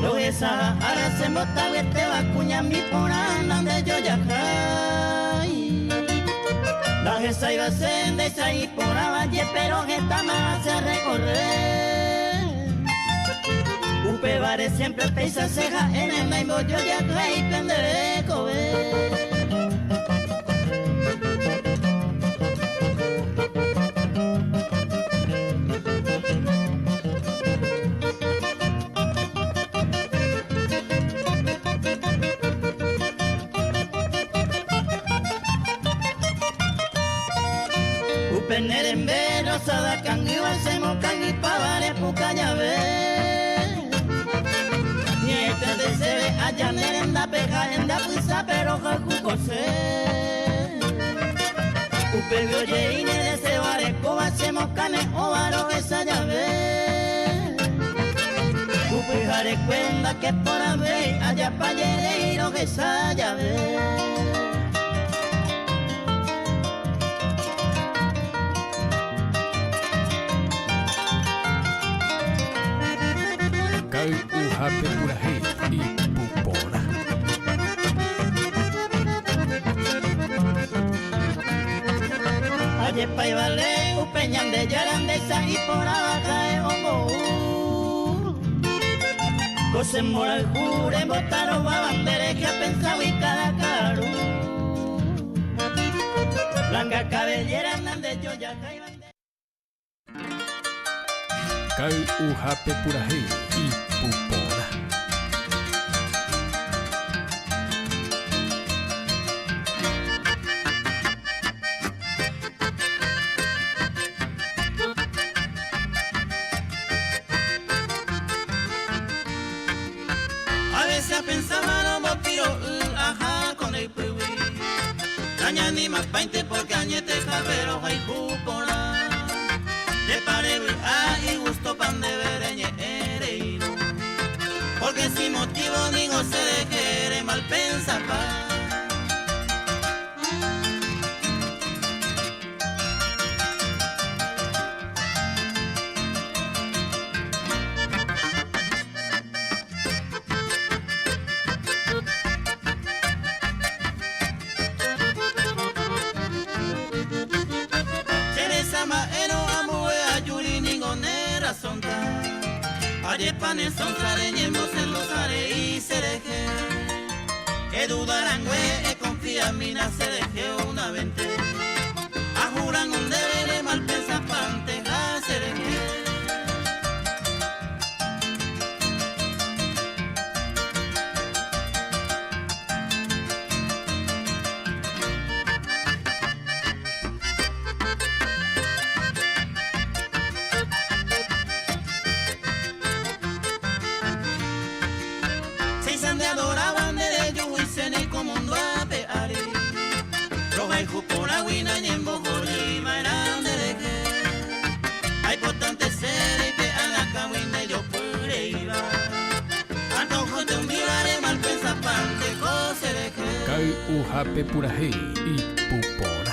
Rohesa ára se mbotavyetéva kuñami porã nandejojahái. Ndahesáiva che ndéicha iporãva jepéro hetama che recorrer. Upévare siempre péicha che ha'éne ndaimbojojakuéi pende rekove. Upe ne rembe rosada kangýva che mokangypáva repuka jave. Hi'ãitente chéve aja ne rendápe ha hendapysápe rohayhu ko che. Upégui ojei ne deseo arekóva che mokane'õva rohecha jave. Upyharekue ndake porãvéi ajapa jerei rohecha jave. Kay'uhápe purahéi ipu porã. Ajépa ivale upe Ñandejára ndéicha iporãva ha'e ombou. Ko che mborayhu rembotarováva nde rehe apenságui káda ka'aru. Blanca cabellera nande jojaháiva nde. Kay'uhápe purahéi ipu porã. A veces apensámarõ mbopiro'y aha ko nde ypýgui Nañanimapáinte porque añetehápe rohayhu porã Ndepare vy'a igustopa ndéve reñe'ẽ reírõ Porque sin motivo ningo che rehe remalpensapa. Ajepa ne sonsa reñembocelosa reí se reje. Que dudarangue e confía mina se deje una vente. Ajuran un debere mal pensa pante ja se reje. Ka'y'uhápe purahéi ipuporã.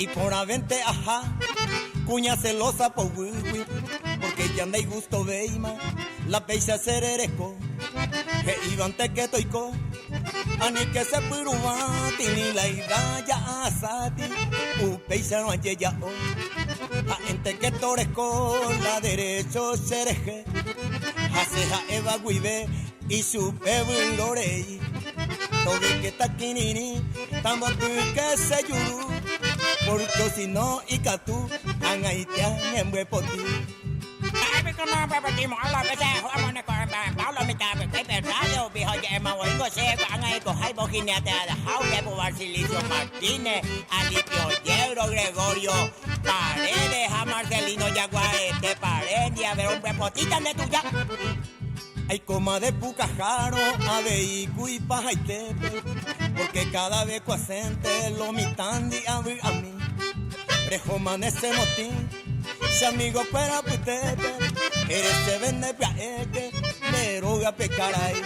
Iporãvente aha cuña celosa po wiwi porque ya ndai gusto veima la peicha serereko he'ívante que toiko ani que se pyruvãti ni la idaya asati upéicharõ ajeja'o ha'énte que toreko la derecho cherehe hase ha'éva guive ichupe vyrorei tovéke takirirĩ tambotyke che juru porque si no ikatu ag̃aite añembyepoti. Martínez, Alipio Yebro, Gregorio Paredes, a Marcelino Yaguarete Paredes, a ver, hombre, potita de tuya. Ay, coma de Pucajaro, avei cuipajaitepe, porque cada vez cuacente lo mitandi a a mí. Rejoma ese motín, si amigo fuera putepe, eres se vende piaeque, pero pecar ahí.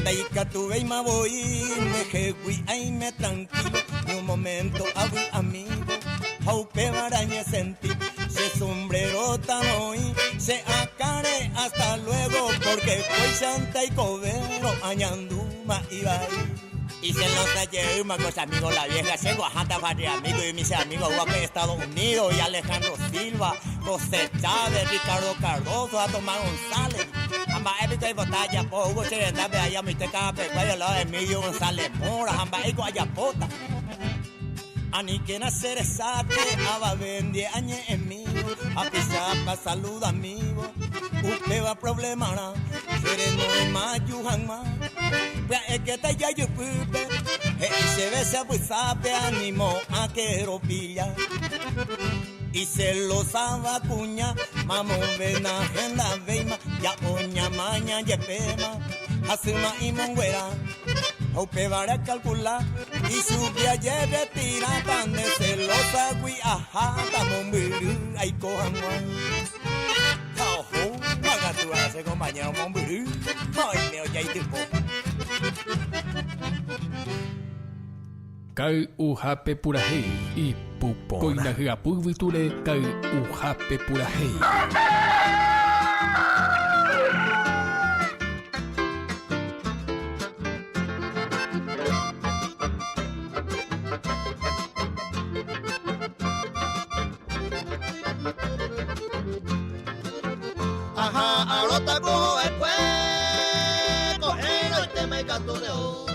Daika tuve y ma voy, me jegui, ay me tranquilo, ni un momento abu amigo, jaupe barañe sentí, se sombrero tanoi, se acare hasta luego, porque fue santa y cobero, añanduma y bye. Y se los ayer, con amigos la vieja, se Guajata, Barrio amigo y mis amigos guapo de Estados Unidos, y Alejandro Silva, José Chávez, Ricardo Cardoso, a Tomás González, Amba épico y botalla, po, Hugo Cherendabe, allá mi teca, pecuayo, lado de Emilio González Mora, Amba Eco, Ayapota. Ani que nacer esate, aba vendie añe emigo, a pisapa saluda amigo, usted va problemara, sereno y mayujanma, vea es que te ya yupupe, y se besa pues sabe animo a que pilla. Y se lo sabe cuña, mamo vena agenda veima, ya oña maña yepema, hasuma y monguera. Ope vara calcular y subia lleve tira tan de celosa gui ajá tamombiru ay cojan. Ojo, haga tu ese compañero mombiru. Ay, me oye tipo. Ka'y'uhápe purahéi ipuporã. Kóina hyapývyture ka'y'uhápe purahéi. Ajá, arota cojo escue, cojero y te me catuneo.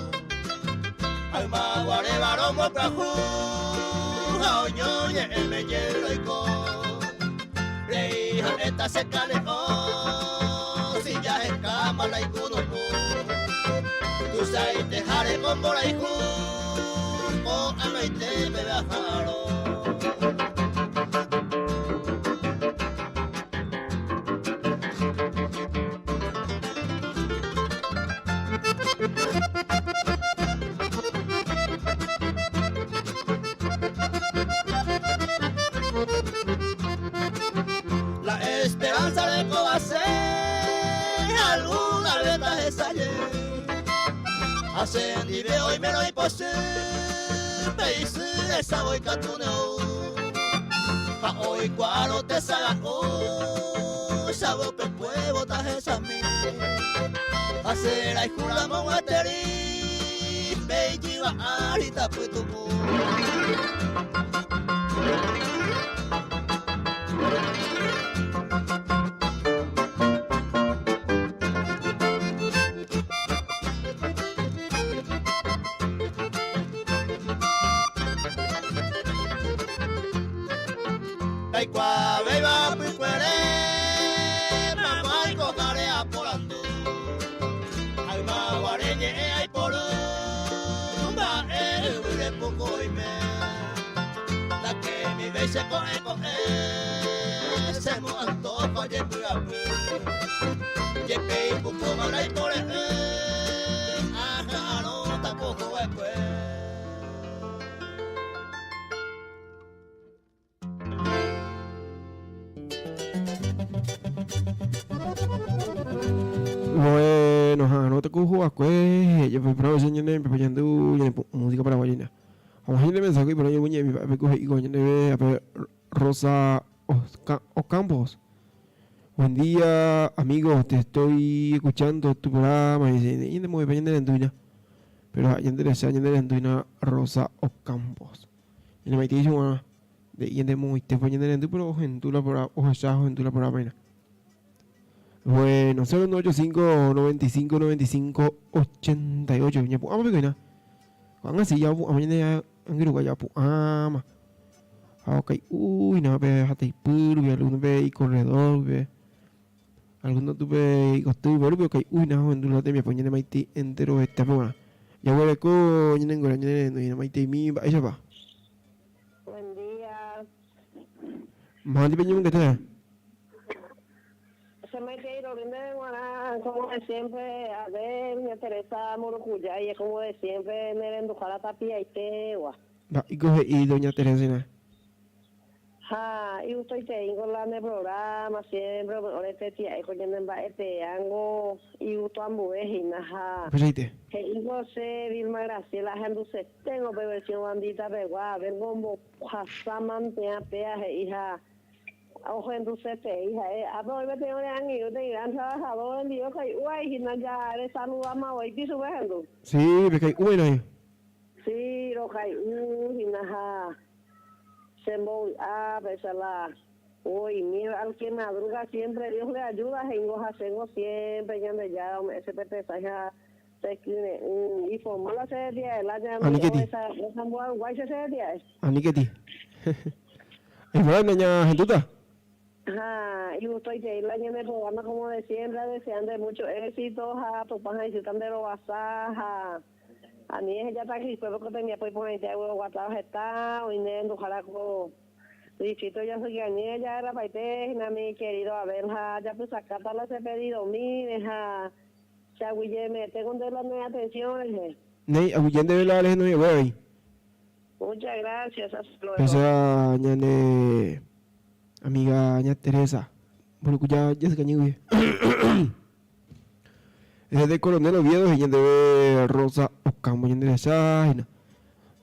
Alma guare varón mo prajú, jaoño ye me hielo y co. Rey esta se calejó, si ya es cama la icuno Tu sai te jare con boraijú, o amaite me bajaro. La esperanza de cohacer alguna vez esa. Ha che ndive oimérõ ipochy, pe isy resavo ikatúne ou. Ha oikuaárõ tesara'o, chave upekuévo tahechami. Ha che rayhu ramo gueteri, pe ijyva ári tapytu'u. Ndaikuaavéiva pykuere, mamo aikoháre aporandu. Ha ymaguare ñe'ẽ aiporu, mba'e yvýre puku oime. Ndakemivéi che ko'ẽ ko'ẽ, che mo'antójo jepy'apy. Jepe ipukúva ndaipore'ỹ, aha'arõta poho va'ekue. Bueno, ha'arõta ko oho'akue, jepe porã oicha ñane ñandu ñane música paraguaya. Ha og̃uahẽ ñane mensaje iporã ñamoñe'ẽmi mba'épe ko he'i ko ñandéve ape Rosa Ocampos. Buen día, amigo, te estoy escuchando tu programa. Dice, ñande muy bien, ñande renduina. Pero ñande recha, ñande renduina Rosa Ocampos. Ñande maite dice, bueno, de ñande muy tiempo ñande rendu, pero ohendu la programa, ohecha ohendu la programa. Bueno, 0185 95 95 88. Ñapu'ãma piko Ko'ág̃a si japu'ãma ñande angirũgua japu'ãma. Ha okai'úina pe hataipy rupi, alguno pe ikorredor rupi, alguno tu pe ikotýpe rupi okai'úina ohendu la tembiapo ñane maitei enterovetépe g̃uarã. Jaguereko ñanenguéra ñanerenói maiteimi mba'éichapa. Buen día. Mávandi peñemongeta? Che maitei rory ndéve g̃uarã, como de siempre, Abel, ña Teresa Murukuja y como de siempre ne renduhára tapiaitegua. Mba'éiko he'i doña Teresina? Ha igustoiteíngo la ne programa, siempre ore tetia'éko ñane mba'eteángo igusto ambue hína ha Upeichaite. he'íngo che Vilma Graciela ahenduseténgo pe versión bandita pegua, Abel ombohasa manteã péa he'i ha Ohendusetei ha'e, ápe oĩ peteĩ ore angirũ peteĩ gran trabajador rendive okai'úva hína ja resaludama voíti chupe ahendu. Sí, pekai'úvaina hína. Sí, rokai'u hína ha chembovy'a péicha la voimi al que madruga siempre Dios le ayuda he'ingo ha chéngo siempre Ñandejára ome'ẽ che pe tesãi ha che kyre'ỹ iforma la che retia'e la ñande Aníketi. ohecha che retia'e. Aníketi. Iporãne ñahendúta. Ha igustoiterei la ñane programa como de siempre deseándote mucho éxito ha Tupã ha isýta nde rovasa ha ani ehejáta hikuépe ko tembiapo iporãite agueroguatáva heta oĩ ne renduhára ko distrito Jasykañy jaerrapaite hína mi querido Abel ha japysakáta la che pedidomíre ha che aguyjeme'ẽte ko nde la ne atención rehe. Néi, aguyje ndéve la rehenói hague avei. Muchas gracias, hasta luego. Péicha ñane amiga ña Teresa, mburukuja Jasykañy guive. Desde Coronel Oviedo he'i ñandéve Rosa Ocampo ñande recha hína.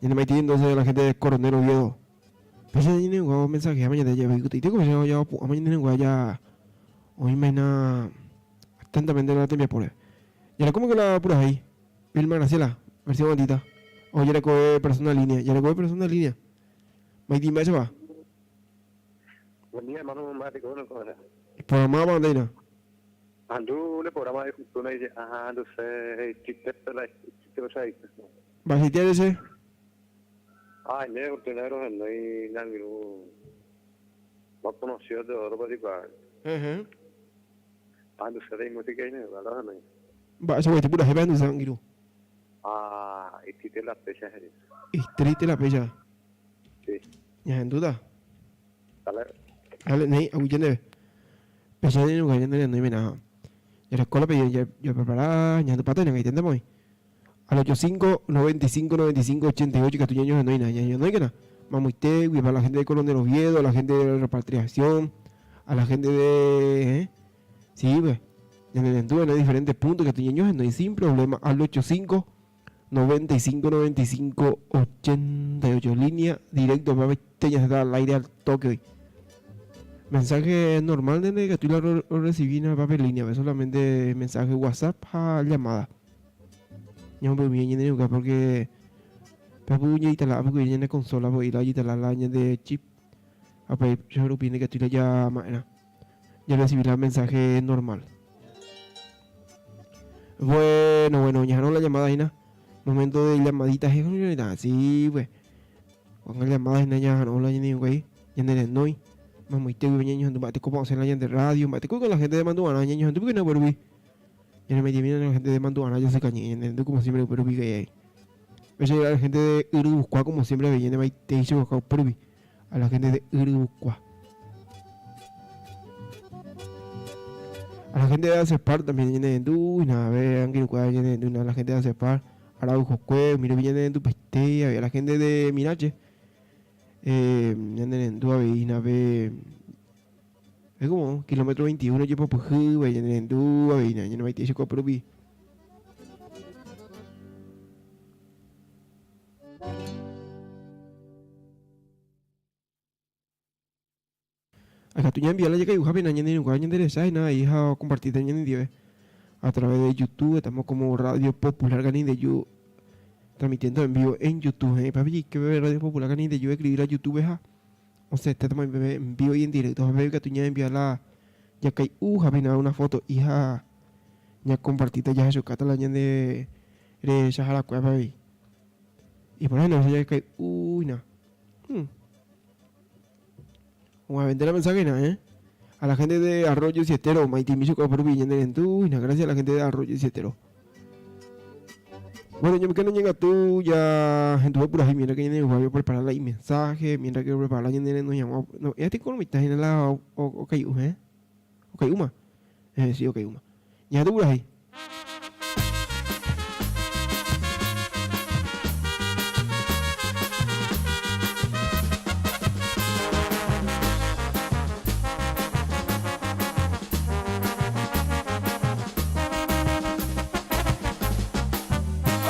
Ñane maitei entonces la gente de Coronel Oviedo. Péicha ñane renguávo mensajeháma ñande jave ikutuite ko péicha ojapo'áma ñane renguáva ja oĩma hína atentamente la tembiapóre. Jarekóma ko la purahéi. Vilma Graciela, versión bandita. O jarekove persona línea. Jarekove persona línea. Maitei mba'éichapa? Buen día, hermano, mba'e piko no ko'ág̃a. Iporãmáva ndéina. Ahendu ne programa de cultura y ajá, ahenduse chiste la chiste ochaite. Mba'eichaite rese? Ah, ne ultima rohenói ne angirũ más conocido Teodoro Patikuaa. Ejẽ. Ahenduse rei música inegual rohenói. Mba'eichaguaite purahéi ahenduse angirũ. Ah, itriste la fecha he'i. Itriste la fecha. Sí. Ñahendúta. Dale. Dale, néi, aguyje ndéve. Péicha ñañonga ñane renói mená. Jareko la pedido japrepara ñahendupáta ñangaite moĩ. Al 85 95 95 88 ikatu ñañohenóina. Ñañohenóikena. Mamoitégui, para la gente de Coronel Oviedo, a la gente de la repatriación, a la gente de... ¿eh? Sí, pues. Ñane rendu en diferentes puntos ikatu ñañohenói sin problema al 85. 95 95 88 línea directo papaite ñasẽta al aire al toque hoy. Mensaje normal nde ndaikatúi la rorecibi pape línea-pe, solamente mensaje WhatsApp ha llamada. Ñamombe'umi ñane rĩuka porque pe apu ñaitala apu ñane consola po'i la ojeitala la ñande chip ha upéicha rupi ndaikatúi la jama'erã jarrecibi la mensaje normal. Bueno, bueno, ñaharõ la llamada hína. Momento de llamadita sí, pues. Ko'ág̃a llamada hína ñaharõ la ñane irũnguéi, ñane renói. Mamoite guive ñañohendu mba'etekópa osẽ la ñande radio, mba'etekóiko la gente de Mandu'arã ñañohendu piko upérupi. Ñaneme'ẽmína la gente de Mandu'arã jasykañy ñanerendu como siempre upérupi ka'i. Péicha la gente de Yryvukua como siempre avei ñanemaitei oka upérupi a la gente de Yryvukua. A la gente de Acepar también ñanerendu, a ver, angirũkuéra ñanerendu a la gente de Acepar. Araujokue, umi rupi ñanerendupaite avei a la gente de Mirache. Eh, ñanerendu avei hína pe es como kilómetro 21 jepopyhy, ñanerendu avei hína ñanemaitei che kuape rupi. Ikatu ñaenvia la jekay'uhápe hína ñane irũnguéra ñande resa hína ahí ha okompartíta ñanendive a través de YouTube, estamos como Radio Popular Canindeyú transmitiendo en vivo en YouTube. Eh, papi, jeike peve Radio Popular Canindeyú escribir la YouTube ha osẽtéta peve en vivo y en directo. Ha peve ikatu ñaenvia la jakay'uhápe hína una foto y ha ñakompartíta jahechukáta la ñande rechaharakuérape avei. Iporã hína jakay'u hína. Hmm. Og̃uahẽvénte la mensaje hína, eh. A la gente de Arroyo Sietero, maitĩmi chupe upérupi ñane rendu hína, gracias a la gente de Arroyo Sietero. Bueno, ñamokena ñangatu ya henduve purahéi mientras que ñane usuario prepara la imensaje, mientras que prepara la ñane rendu hag̃ua. No, ya tiko mitã hína la okai'u, eh. Okai'úma. Eh, sí, okai'úma. Ñahendu purahéi.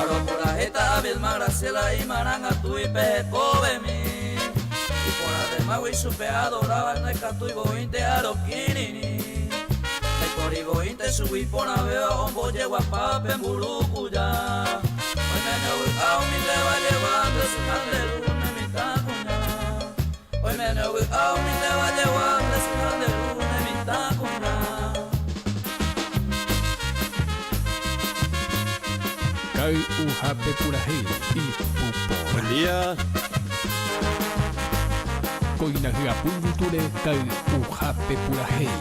Aropurahéita Vilma Graciela imarangatu ipehekovemi. Iporãvémagui chupe adoráva ndaikatúi voínte arokirirĩ. Ndaipóri voínte chugui iporãvéva ombojeguapa pe mburukuja. Oiméne ovy'a umi nde vajegua nde sy ha nde ru ne mitã kuña. Oiméne ovy'a umi nde vajegua nde sy ha nde ru ne mitã kuña. Kay'uhápe purahéi ipu porã. Buen día. Kóina hyapu yvytúre kay'uhápe purahéi.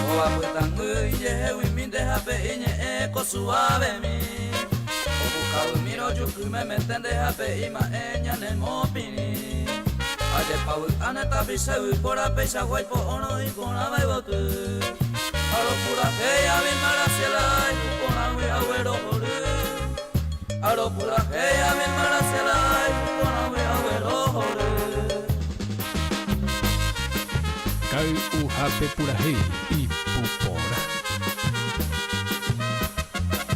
Kóva pytãngy ijeheguimi nde hape iñe'ẽ ko suavemi. Opukavymi rojuky memete nde hape ima'ẽ ñanemopirĩ. Ajépa vy'a ne tapicha yvypóra peichagua ipo'órõ iporãva yvoty. Aropurahéi Vilma Graciela ipu porãgui aguerohory. Aropurahéi Vilma Graciela ipu porãgui aguerohory. Kay'uhápe purahéi ipu porã.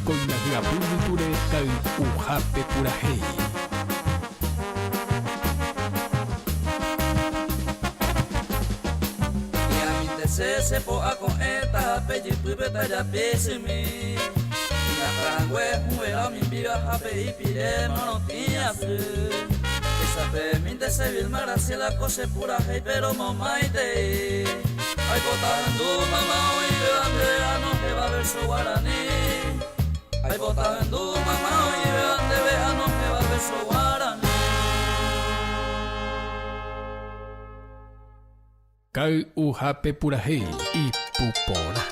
Kóina hyapu yvytúre kay'uhápe purahéi. Hi'amintese che po'a ko'ẽta ha pe jypýpe tajapisymi. Iñakãrangue hũvera omimbíva ha pe ipire morotĩ asy. Echapemínte che Vilma Graciela ko che purahéi péro momaitei. Aipota hendu mama oĩvéva ndéve anohéva verso guarani. Aipota hendu mama oĩvéva ndéve anohéva verso guarani. Kay'uhápe purahéi ipu porã.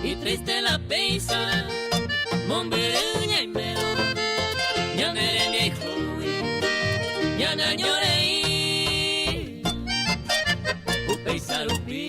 Y triste la péicha mombyry ñaiméva ñane rembiayhúgui ñane añorei upéicha rupi.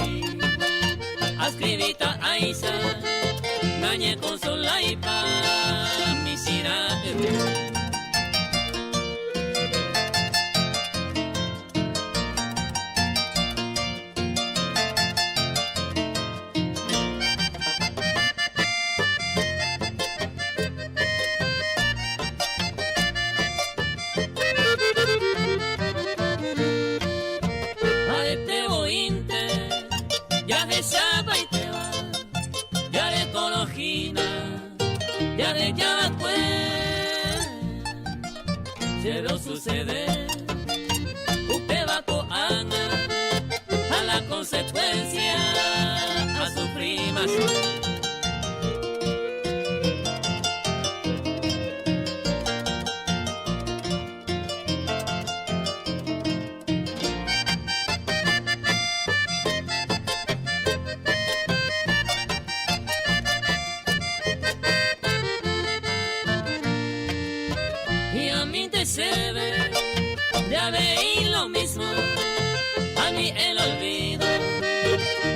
Y el olvido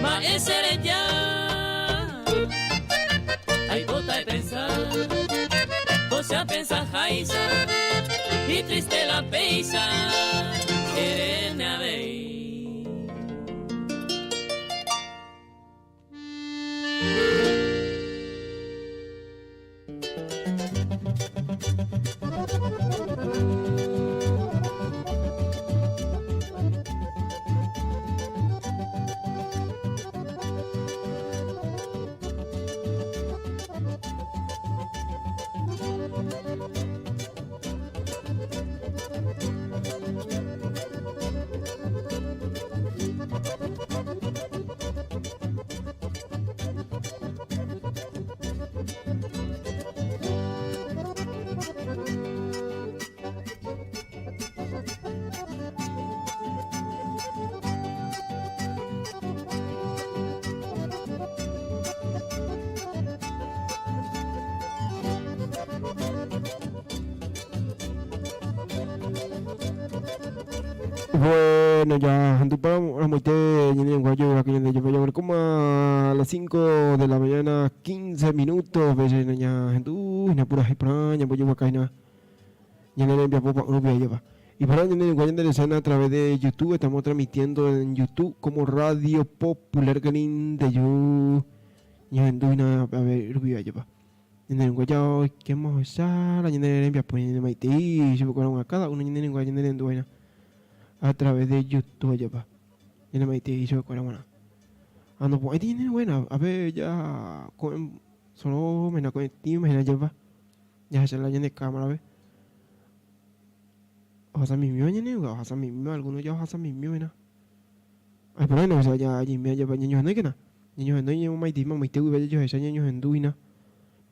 Mba'e ya Aipota epensa Ko che apensaháicha Y triste la péicha Eréne avei. Bueno, ya ramoite ñane guayo que ñande yo como a las 5 de la mañana 15 minutos veces ña hendu ña pura pra ña boyo huacaina ñane rembiapo pa uno lleva. Y para ñane guayo a través de YouTube, estamos transmitiendo en YouTube como Radio Popular de yo ña hendu a ver rubia lleva. Ñane guayo que hemos usar ñane rembiapo ñane maitei se cada uno ñane guayo ñane rendu a través de YouTube lleva. Ñane maitei se buena. Ah, no, pues ahí tiene buena. A ver, ya con solo me la con ti me la lleva. Ya se la llena de cámara, ve. O sea, mi mío ñane, o sea, mi mío, algunos ya o sea, mi mío, mira. Ay, pero no, o sea, ya allí me lleva ñaño no que na. Ñaño no ñaño maitei maitei ve yo esa ñaño henduina.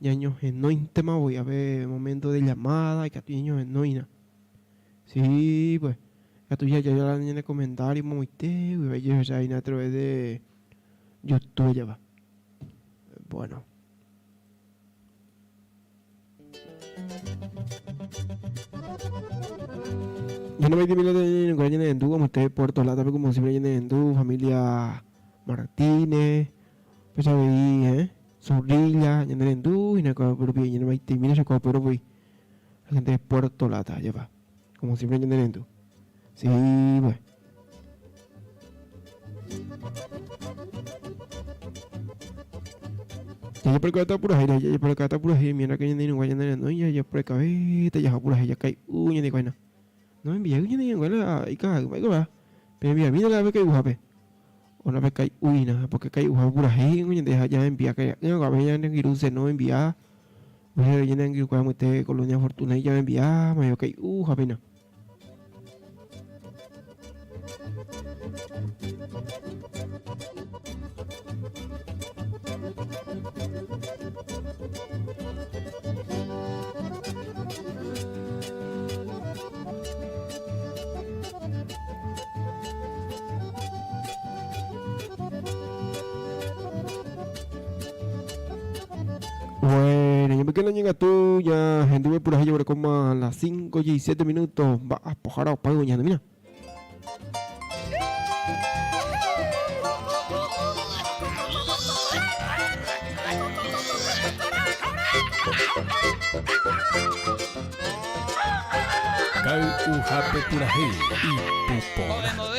Ñaño no tema voy a ver momento de llamada y que tu ñaño no ina. Sí, pues. Ya tú ya ya la ñane comentario maitei ve yo esa a través de YouTube ya va. Bueno. Yo no me di de Endú, como usted Puerto Lata, como siempre de Endú, familia Martínez, pues ahí, eh, Zorrilla, de Endú, y no pero bien, no me se pero voy. La gente de Puerto Lata, ya va. Como siempre de Endú. Sí, pues. Ya por acá está pura ya por acá está pura mira que ya no guaya no ya ya por acá ya pura ya kai uña de guayna. No envía uña de guayna y ca va. Pero envía mira la vez que ujape. O la vez kai uina porque kai uja pura uña de ya envía que ya ya en no envía. Pues ya en giru cuando Colonia Fortuna ya envía, mayo kai uja pena. Bueno, ya me quedo llega tú, ya gente por ahí como a las 5 y 7 minutos. Va a pojar a pago ya, mira. Ka'y'uhápe purahéi ipuporã.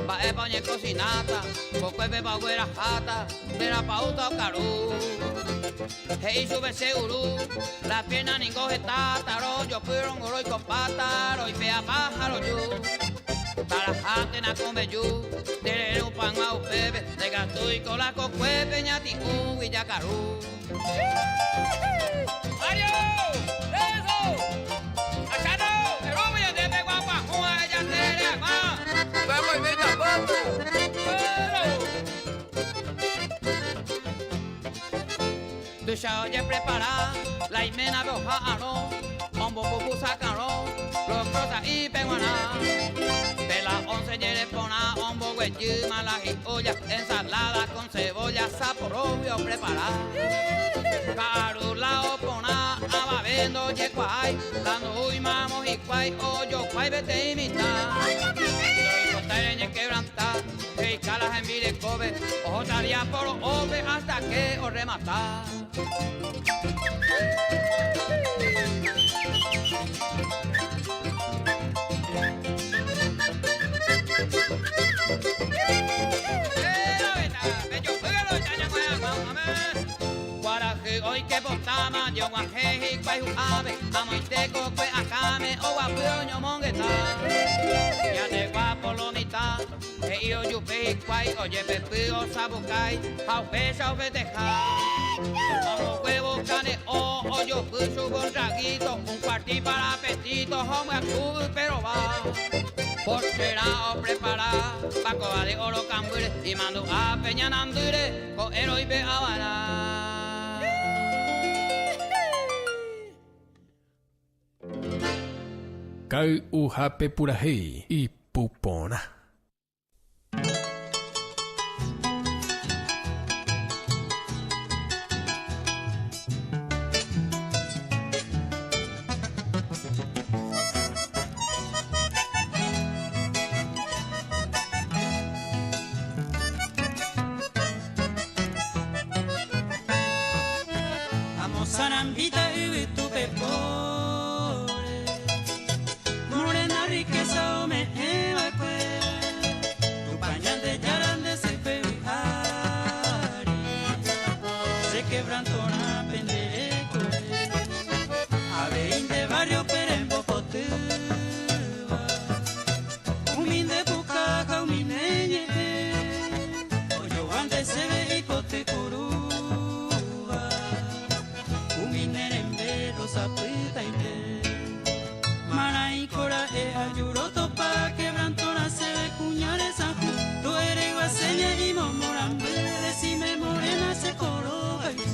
Mba'épa oñekosináta, kokuépepa ogueraháta, térãpa oúta okaru. He'i chupe che uru, la pierna ningo hetáta, rojopy rongoro ikopáta, roipe'a paja roju. Tarahántena kombeju, ndererupág̃ua upépe, ndekatúiko la kokuépe ñati'ũgui jakaru. Mario! ¡Eso! ¡Achano! ¡Erumi ñandépe guapahũ ha ejatere hag̃ua! Tuicha ojeprepara la iménape oha'arõ, ombopupu sakarõ, locro sa'ípe g̃uarã. De la once jereporã omboguejýma la hi'olla, ensalada con cebolla saporõgui oprepara. Ka'arulao mba'e ndojekuaái, la ndoúi mamo hikuái ojokuái peteĩ mitã. Ndoipotái reñequebranta, he'ika la hembirekópe, ohóta día por ópe hasta que orremata. Kuarahy oike potáma jog̃uahẽ hikuái hu'ãme, amoite kokue akãme oguapy oñomongeta. Ñande guapo lo mitã, he'i ojupe hikuái ojepepy osapukái ha upéicha ofesteha. Omboguévo kane'õ ojopy chupe un traguito, un cuartín para apetito ha omyaku ype rova. Pocherã oprepara pakova de oro kambýre, imandu'a pe ñanandýre ko'ẽrõ ipe'avarã. Kay'uhápe purahéi ipu porã. Amosarambíta yvytu pepóre, morena riqueza ome'ẽva'ekue, Tupã Ñandejára nde sype vy'ári, che quebrantorã pende rekove, avei nde barrio-pe rembopotýva, umi nde puka ha umi ne ñe'ẽ, ojogua nde chéve ipoty kurúva, umi ne rembe rosapytaite. Marãiko ra'e ajuro topa quebrantorã chéve kuña resãju, to'eregua che ñe'imomorãmby, decime morena che korohayhu.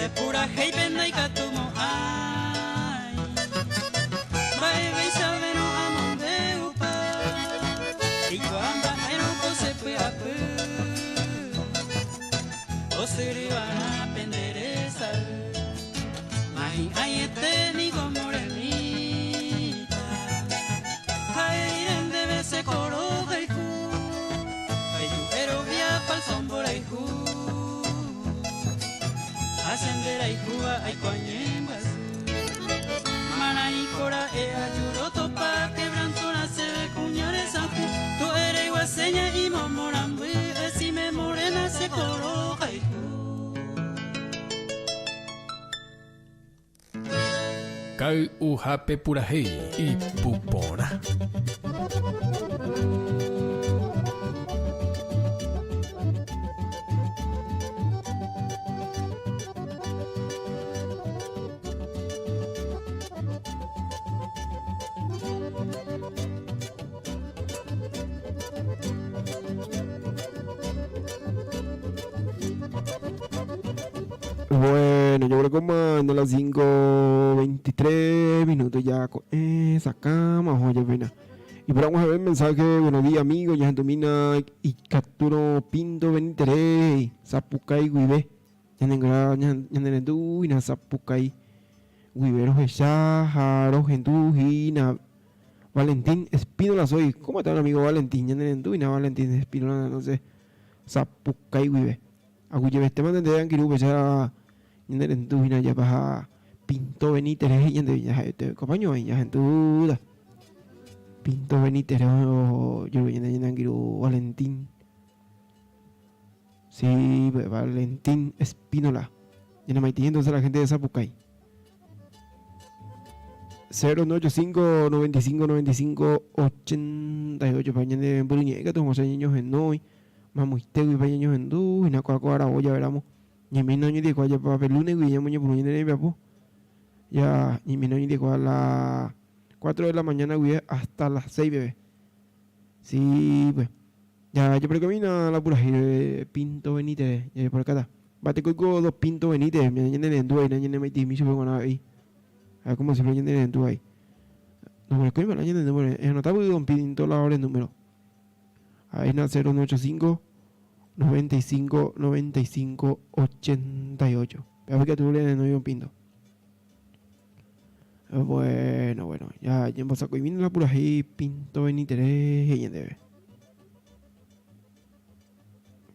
Che purahéipe ndaikatumo'ãi mba'eveichavérõ amombe'upa Eikuaa mba'érõ ko che py'apy Osyryva'erã pende resay Mahi'ãiete niko morenita Ha'e rire ndéve che korohayhu Peju'erovia falso mborayhu Ha che nderayhúva aiko añembyasy. Marãiko ra'e ajuro topa quebrantorã chéve kuña resãju to'eregua seña imomorãmby decime morena che korohayhu. Kay'uhápe purahéi ipu porã. Bueno, yo creo como a las 5.23 minutos ya con esa cama, oye, pena. Y por vamos a ver el mensaje, buenos días amigos, ya mina y Capturo Pinto Benítez, Zapucay Guibe, ñanengra ñanendu hína Zapucay Guibe rohecha ha rohendu hína Valentín Espínola soy. ¿Cómo está el amigo Valentín? Ñanendu hína Valentín Espínola, no sé, Zapucay Guibe. Aguyjevetéma nde angirũ upéicha ñanerendu hína japa ha Pinto Benítez rehe ñande jaha'ete kopaño oĩ ñahendúta. Pinto Benítez rehe ojerure ñande ñane angirũ Valentín. Sí, pues Valentín Espínola. Ñanemaitĩ entonces la gente de Sapucay. 0985 95 95 88 pa ñane mbyryñe'ẽ katu hag̃ua ñañohenói. Mamoitéguipa ñañohendu hína kóa ko aravo javéramo. Ñaimehína oñondive japa pe lunes guive ñamoñepyrũ ñane rembiapo. Ya ñaimehína oñondive a las 4 de la mañana guive hasta las 6 peve. Sí, pues. Ya japarekomína la purahéi Pinto Benítez jajeporekáta. Mba'éteko oiko dos Pinto Benítez ñanerendu avei ñanemaitĩmi chupe g̃uarã avei. Ha como siempre ñanerendu avei. Ndoguerekói la ñane número. Eanotávy don Pinto la ore número. Ha'éna 095 95 95 88. Péva ikatu ore renói don Pinto. Bueno, bueno, ya ñembosako'imína la purahéi Pinto Benítez he'i ñandéve.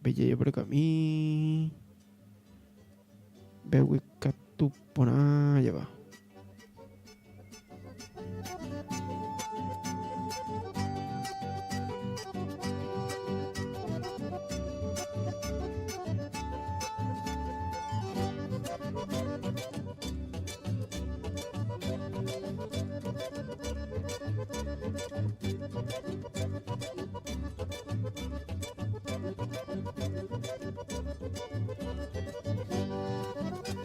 Pejeje por acá-mi. Mbeguekatu porã jeva.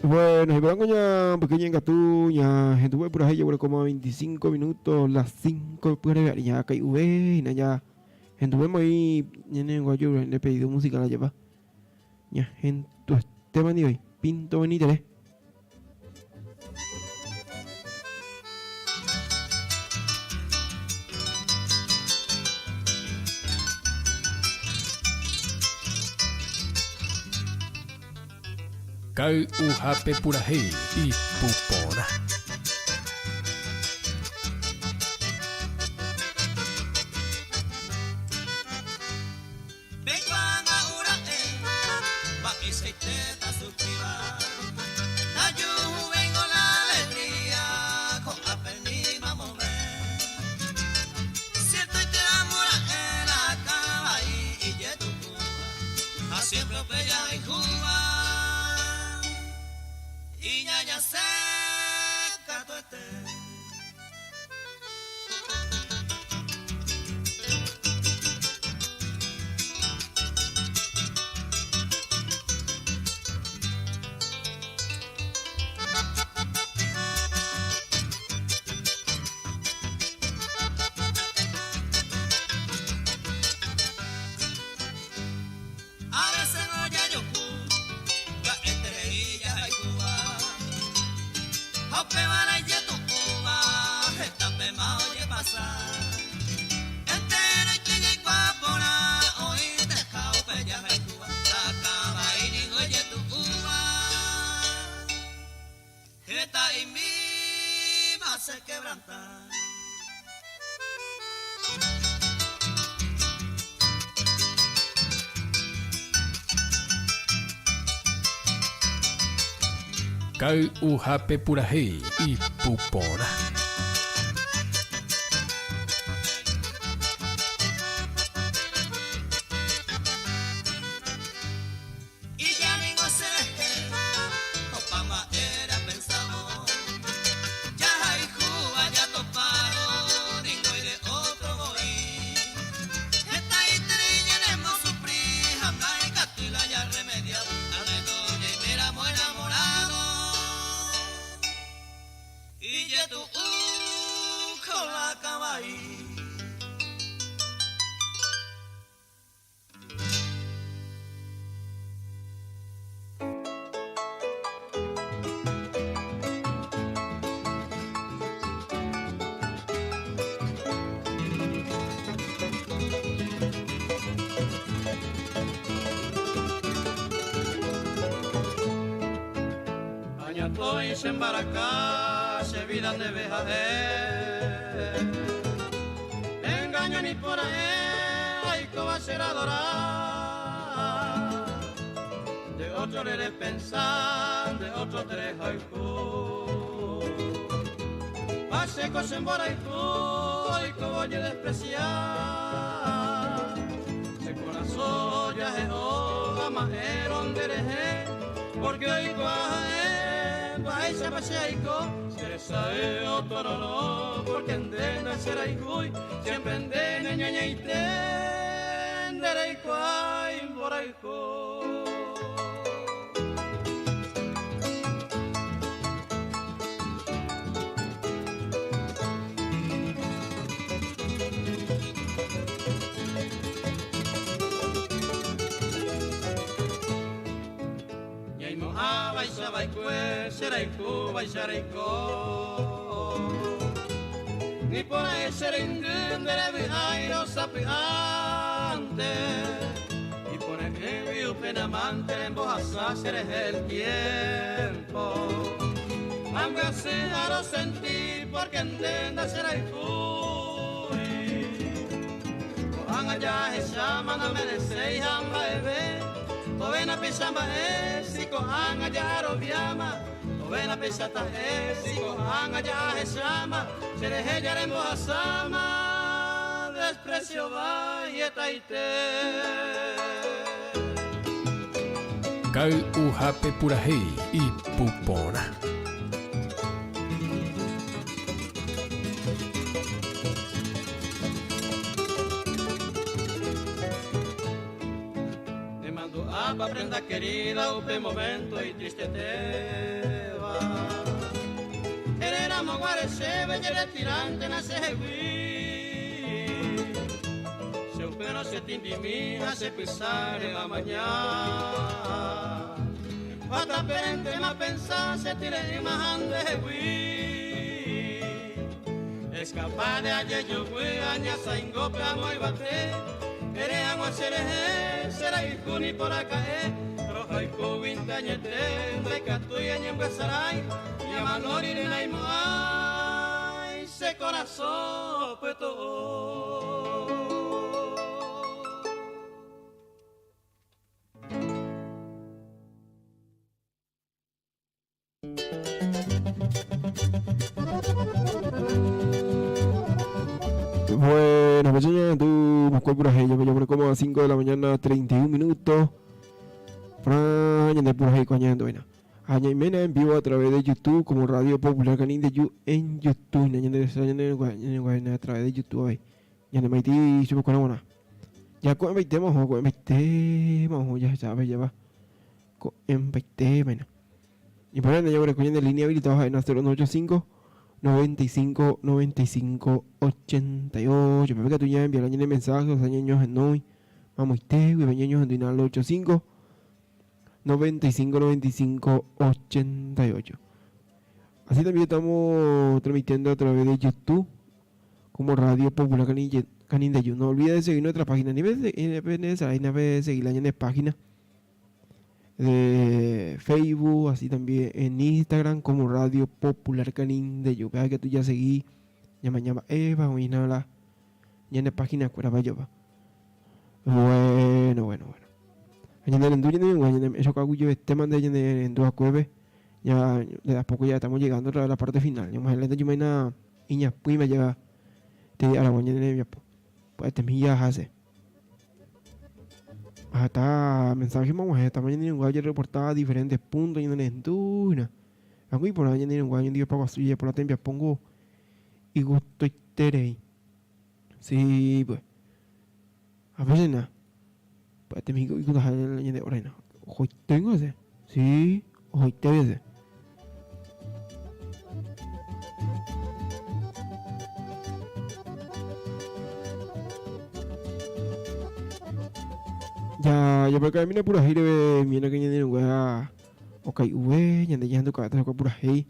Bueno, y ña pequeña engatu ña gente purahéi jaguerekóma 25 minutos las 5 pyhareve ña kai'uve hína ya henduvéma oĩ ñane guayo le pedido musical ajépa ña hentuetéma ndive Pinto Benítez. Kay'uhápe purahéi ipu porã. Kay'uhápe purahéi ipu porã. Siempre mborayhu. Ñaimo'ãvaicha va'ekue che rayhúvaicha reiko. Niporã'e che reindy nde revy'áirõ sapy'ánte. Ipore'ỹgui upe namante rembohasa che rehe el tiempo. Ambyasy ha rosenti porque nde ndacherayhúi. Ko'ág̃a jahecháma namereséi ha mba'eve. Tovéna péicha mba'e si ko'ág̃a jaroviáma. Tovéna péicha ta'e si ko'ág̃a jahecháma. Cherehe jarembohasáma desprecio vaietaite. Kay'uhápe purahéi ipu porã. Nemandu'ápa prenda querida upe momento itristetéva. Eréramo guare chéve jeretirántena chehegui. Che upérõ che tindimi ha che pysáre amaña. Ha tapéntema apensa che tyre'ỹma ha ndehegui. Escapa de ajejuguy añasaingópe amo yvate, ere hag̃ua che rehe che rayhu ni poraka'e, rohayhúguinte añete ndaikatúi añembyasarái, ñamano rire naimo'ãi che korasõ pytu'u. Bueno, pues ya tú buscó pura yo me como a 5 de la mañana, 31 minutos. Fran, de pura coñando, Aña y Mena en vivo a través de YouTube como Radio Popular Canin de You en YouTube. A través de YouTube. Ahí. Ñane maiti chupe kuéra Ya ko'ẽmbaite oho ko'ẽmbaitéma oho jahechápe java ko'ẽmbaitéma Iporãne jaguereko ñande línea habilitada ha'e 0185 95 95 88 Pépe katu ñaenviarã ñane mensaje osẽ ñañohenói mamoite guive ñañohenduina al 85 95 95 88 Así también estamos transmitiendo a través de YouTube como Radio Popular Canindeyú. No olvides de seguir nuestra página. Ni de seguir la página de Facebook, así también en Instagram como Radio Popular Canindeyú. Vea que tú ya seguí. Llama, llama, Eva, o la ya en la página cuera va. Bueno, bueno, bueno. Ya de a poco ya estamos llegando a la parte final. Pues hace. Hasta mensaje vamos a esta mañana en guaya reportada diferentes puntos y en enduna. Aquí por ahí en guaya en pago así por la tempia pongo y gusto y tere. Sí, pues. A veces na. Pues te migo y con la de orena. Hoy tengo ese. Sí, hoy te ese. Ya, ya por acá mira pura gire mira que ñande ngua okay uve ñande ya ando ka pura hei.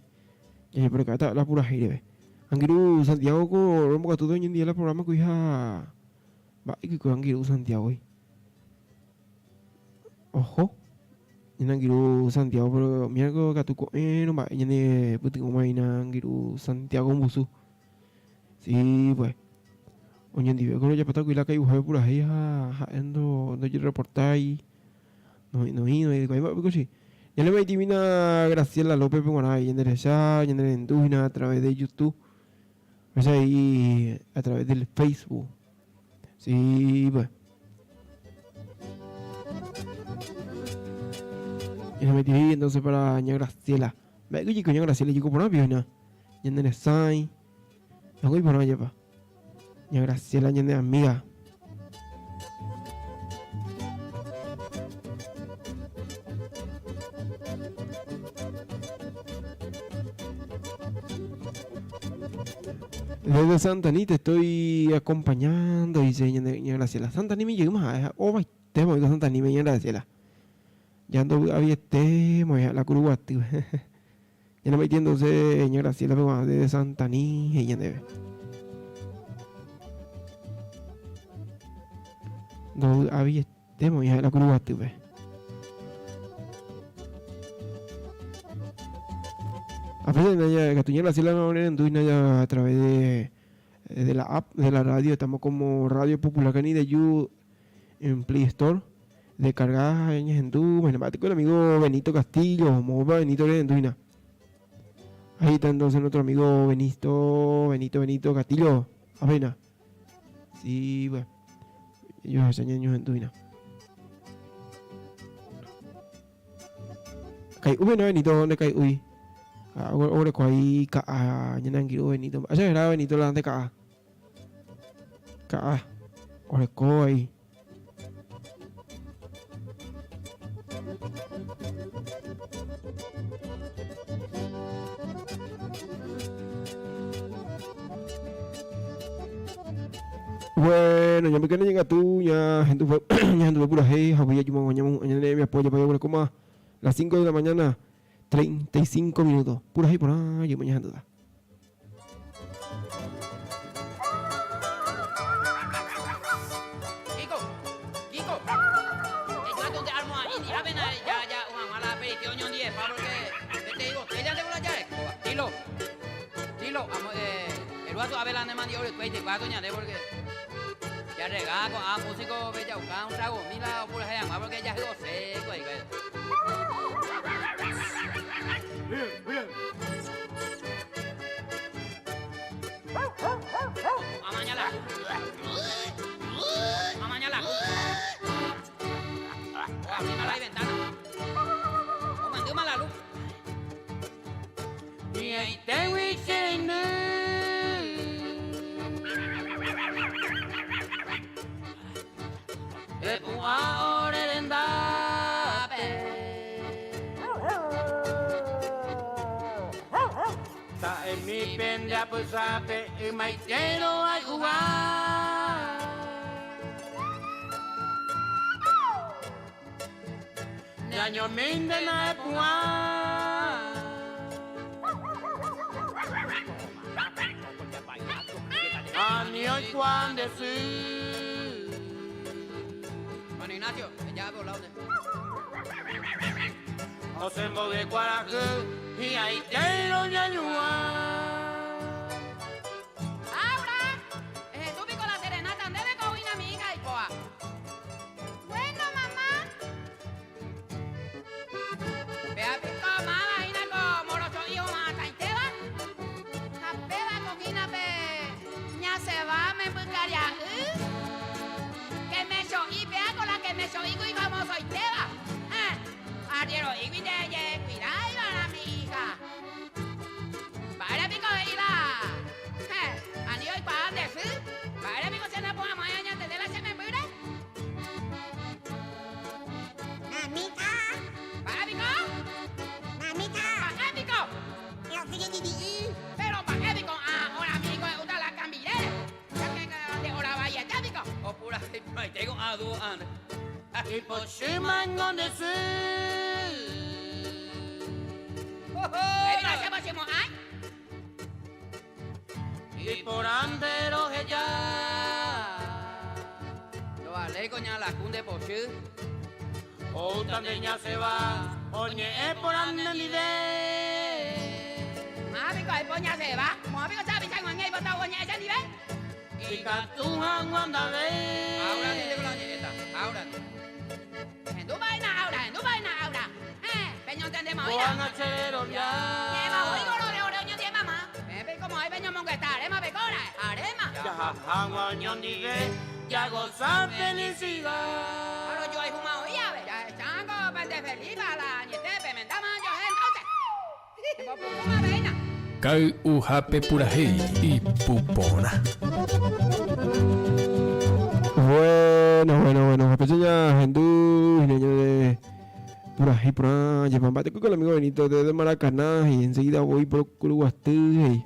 Ya por acá la pura gire ve. Angiru Santiago ko rombo ka todo ñande la programa ko hija va y ko angiru Santiago. Ojo. Ñande Santiago pero mira ko ka tu ko eh no va ñande putingo maina angiru Santiago Musu. Sí, pues. Oñondive ko japata kuila kai uhabe pura hei ha ha endo ndo reportai no no no no ko sí. Ya le metí mina Graciela López pe ahí en derecha, en a través de YouTube. O sea, ahí a través del Facebook. Sí, pues. Y le metí ahí entonces para ña Graciela. Ve que chico ña Graciela chico por ahí na. Ña sai. No voy por allá pa. Ña Graciela ña amiga. Desde Santaní te estoy acompañando, dice ña Graciela. Santaní mi jeýma ha'e ha ovaitéma oiko Santaníme ña Graciela. Ya ndovy'avietéma oĩ la Kuruguatýpe. Ñanembaity entonces ña Graciela peguarã desde Santaní he'i ñandéve. Ndovy'avietéma oĩ la Kuruguatýpe. A veces katu ña Graciela no nerendúi a través de, de la app de la radio, estamos como Radio Popular Canindeyú en Play Store. Descarga ñahendu, con el amigo Benito Castillo, mopa Benito rehenduina. Ahí está entonces nuestro amigo Benito, Benito, Benito Castillo. Apenas. Sí, bueno. Yo ñahenduina. Kai'úpe no Benito, ¿dónde kai'úi? Oreko ahí ka'a ñane angirũ Benito. Acha verá Benito la ande ka'a. Ka'a. Oreko ahí. Bueno, ña mbykyne ñengatu, ña hendu ña henduve purahéi ha upéi jajumo'ã ñamohu'ã ñane rembiapo japajaguerekóma las 5 de la mañana 35 minutos. Purahéi porã jeyma ñahendúta. Kiko, Kiko, ejuatu nde almohadín ndi'ápena ja ja'u hag̃ua la aperitivo oñondivepa porque peteĩ botella nde la jarekóva. Tilo, Tilo, amo, eh, eruatu ápe la ne mandi'o rykuéi tekuáto ñande porque jarrega ko'ã músico pejauka un tragomi la opurahéi hag̃ua porque jahy'o seco hikuái. Ta'emi pende apysápe ymaitérõ ay'uva. Ñañomíndena epu'ã. Ani oikuaa nde sy. Juan Ignacio, ella ha volado. Osẽ mboyve kuarahy hi'ãitérõ ñañuã. Aura, ehendu piko la serenata ndéve ko oĩna mi hija ipóa. Bueno, mamá. Péa piko máva hína ko morocho'i omohatãitéva? Ha péva ko hína pe ñasẽva membykaria'y. Que mecho'i péa ko la que mecho'ígui ifamosoitéva. Eh, arriero'ígui nde jekuidáivarã mi hija. Mba'ére piko he'i la eh, ani oikuaa nde sy? Mba'ére piko che napu'ãmo'ãi añantende la che membýre? Mamita. Mba'e piko? Mamita. Mba'e piko? Pero mba'e piko ã hora piko e'úta la kambirére? Nde hora vaiete piko? Opurahéi porãite ko'ã dúo ãre. Ipochýmango nde sy. Evira che pochymo'ãi. Iporãnte roheja. Ndovaléi ko ña Laku nde pochy. Oúta nde ñasẽva oñe'ẽ porã nendive. Máva piko aipo ñasẽva? Moõ piko che apicha g̃uag̃ui aipota ou oñe'ẽ chendive? Ikatu hag̃ua ndave. Aura nde ko la oñe'ẽta. Aura nde. Ehendu vaína Aura, ehendu vaína Aura. Héẽ, peñontendéma oĩra. Ko'ág̃a che rerovia. Ñe'ẽma voi ko rore ore oñondive mamá. Peẽ peiko mo'ãi peñomongeta aréma pekóra'e, aréma. Jaha hag̃ua oñondive jagoza felicidad. Ha rojoayhúma oĩ ave. Jahechángo pende feliz-pa la añete pemendáma johe entonces. Embopukúma péina. Kay'uhápe purahéi ipu porã. Bueno, bueno, bueno, japéicha ñahendu hína ñande purahéi porã jepa mba'e con el amigo Benito desde Maracaná y enseguida voy por Curuguaty he'i.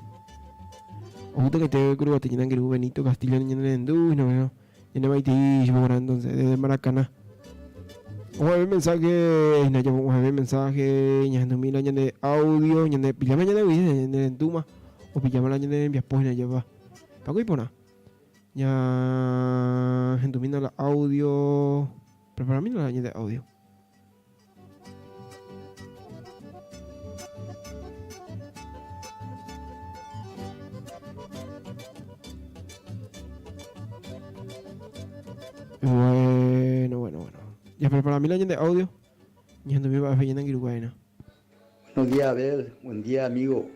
Ojuta que te Curuguaty ñane angirũ Benito Castillo ñane rendu y no veo. Ñane maitei chupe guarã entonces desde Maracaná. Oguahẽ mensaje, hína japo oguahẽ mensaje, ñahendumi la ñande audio, ñande pillama ñande gui, ñane rendúma, o pillama la ñane rembiapo hína japa. Paco iporã. Ñahendumína la audio, preparamína la ñande audio. Bueno, bueno, bueno. Ya preparami la ñande audio. Ñahendumi mba'e ñane angirũkuéra. Buenos días, Abel. Buen día, amigo.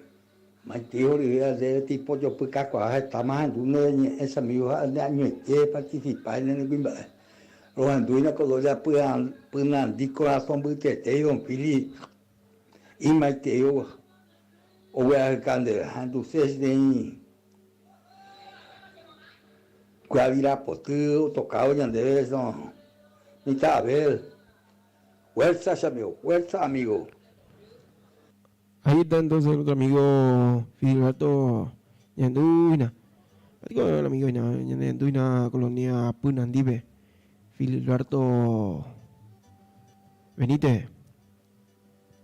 Maitei horyvéva ndéve tipo jopy kakuaa hetáma ahendu ne ñe'ẽ che amigo ha ne añoite eparticipa ne kuimba'e. Rohendúina ko dolla pynandi korasõ mbytetei don Fili imaitei oguerahyka ndéve. Ahenduse cheteĩ guavira poty otokávo ñandéve mitã Abel. Fuerza che amigo, fuerza amigo. Ahí está entonces nuestro amigo Filiberto Ñanduina. Digo el amigo Ñanduina, colonia Pynandipe. Filiberto Benítez.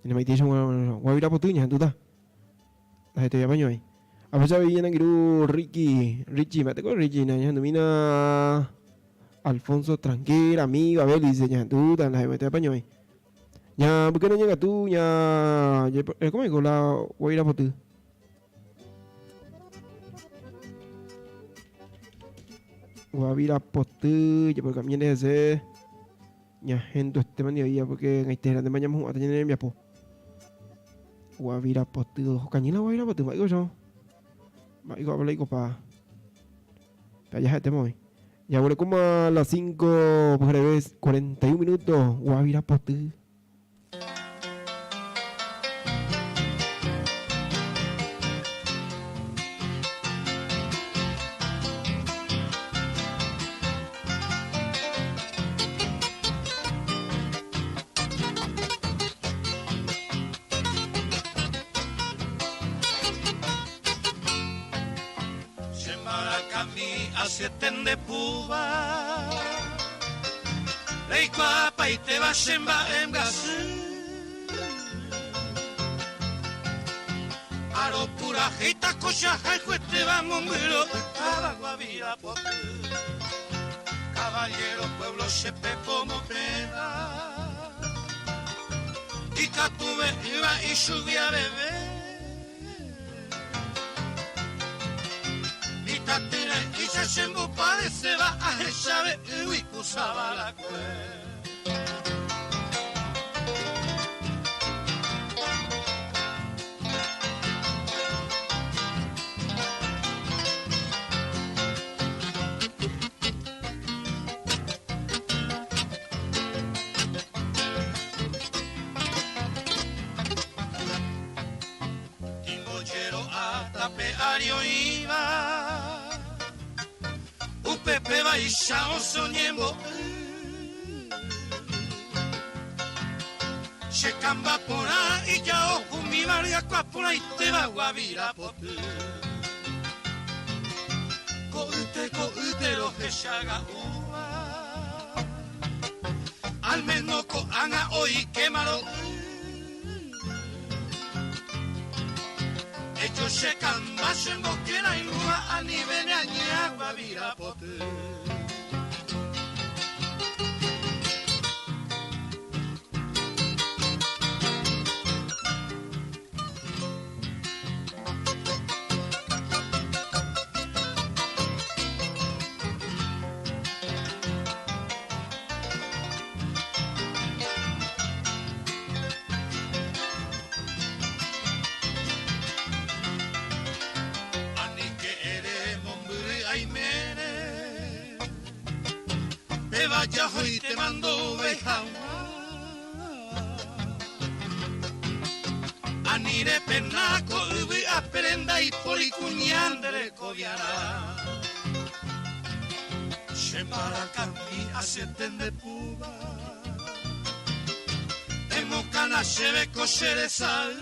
Ñane Guavira poty ñahenduta. La gente ya baño ahí. A pesar de Ñanangirú Ricky, Richie, mate con Richie, ñahendumína Alfonso Tranquera, amigo, Abel, dice ñahenduta, la gente apaño ahí. Ña, ¿por qué no llega tú? Ña, ¿cómo digo? La Guaira Poty. Guavira Poty, ya por camino ese. Ña, gente, este man día porque en este grande mañana vamos a tener en viapo. Guavira Poty, cañila Guavira Poty, va yo. Va digo, habla digo pa. Pa ya te voy. Ya bueno, como a las 5, pues revés, 41 minutos. Guavira Poty. Che mbarakami asyete nde púva Reikuaapaitéva che mba'e mbyasy Aropurahéita ko che ahayhuetéva mombyry opytáva Guavira poty Caballero pueblo che pepo mopẽva Ikatuve'ỹva ichugui aveve. Mitãtyre'ỹicha chembopadeséva ahechave'ỹgui ku savarakue. Timbojero'a tape ári oĩva, upépe vaicha osẽ oñembo'y. Che kamba porã ijao umíva ryakua porãitéva guavira poty. Ko'ýte ko'ýte rohechaga'úva, alméno ko'ág̃a oikéma ro'y. Echo che kamba che mbokerayhúva anive ne añeagua vira poty. Aníke ere mombyry aimére, péva jahoitéma ndouvéi hag̃ua. Ani repena ko yvy apére ndaipóri kuña nde rekoviarã. Che mbarakami asyete nde púva. Emokãna chéve ko che resay.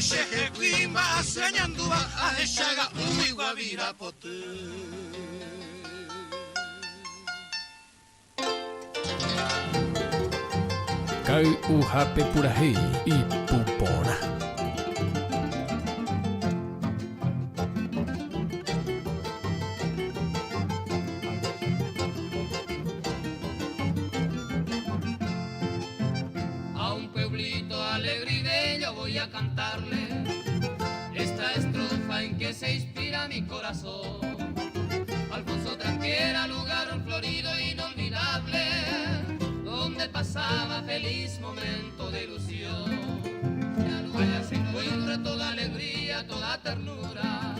Oje'i chehegui mba'asy añandúva ahechaga'úgui guavira poty. Kay'uhápe purahéi ipu porã. A un pueblito alegre y bello voy a cantarle esta estrofa en que se inspira mi corazón. Alfonso Tranquera, lugar florido e inolvidable, donde pasaba feliz momento de ilusión. Allá se encuentra toda alegría, toda ternura,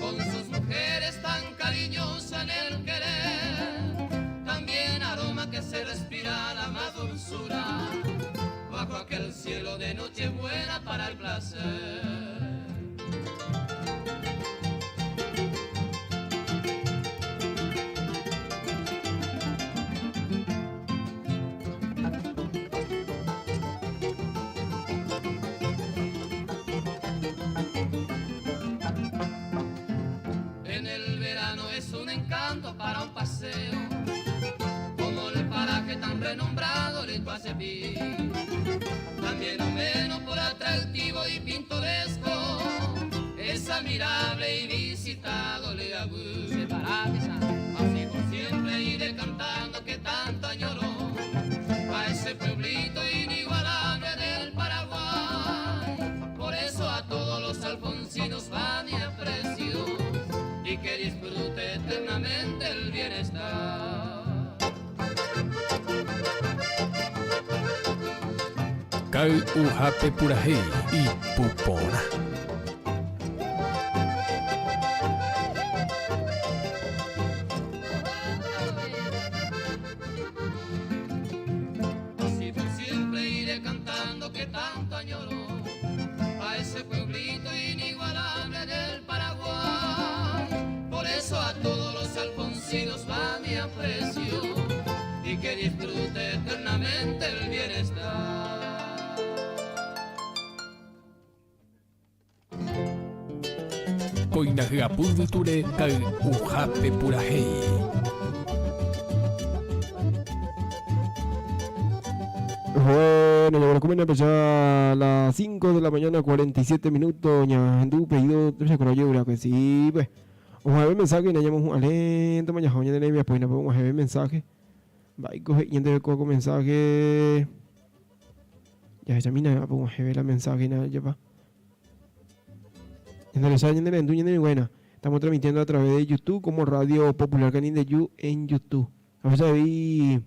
con sus mujeres tan cariñosas en el querer. También aroma que se respira la más dulzura, bajo aquel cielo de noche buena para el placer. En el verano es un encanto para un paseo, como el paraje tan renombrado el Iguacepí. También no menos por atractivo y pintoresco, es admirable y visitado Leagú. Así por siempre iré cantando que tanto añoro a ese pueblito inigualable del Paraguay. Por eso a todos los alfonsinos va mi aprecio y que disfrute eternamente el bienestar. Kay'uhápe purahéi ipu porã. Así por siempre iré cantando que tanto añoro a ese pueblito inigualable del Paraguay. Por eso a todos los alfonsinos va mi aprecio y que disfrute eternamente el bienestar. Kóina hyapu yvytúre kay'uhápe purahéi. Bueno, ya bueno, empezar a las 5 de la mañana, 47 minutos, ñahendu pedido, se acordó yo, que sí, pues. Ojalá mensaje, ña llamo alento, mañana ña de pues, no podemos ver mensaje. Va y coge y con mensaje. Ya ya mina, podemos ver la mensaje, nada, ya va. Estamos transmitiendo a través de YouTube como Radio Popular Canindeyú en YouTube. A veces vi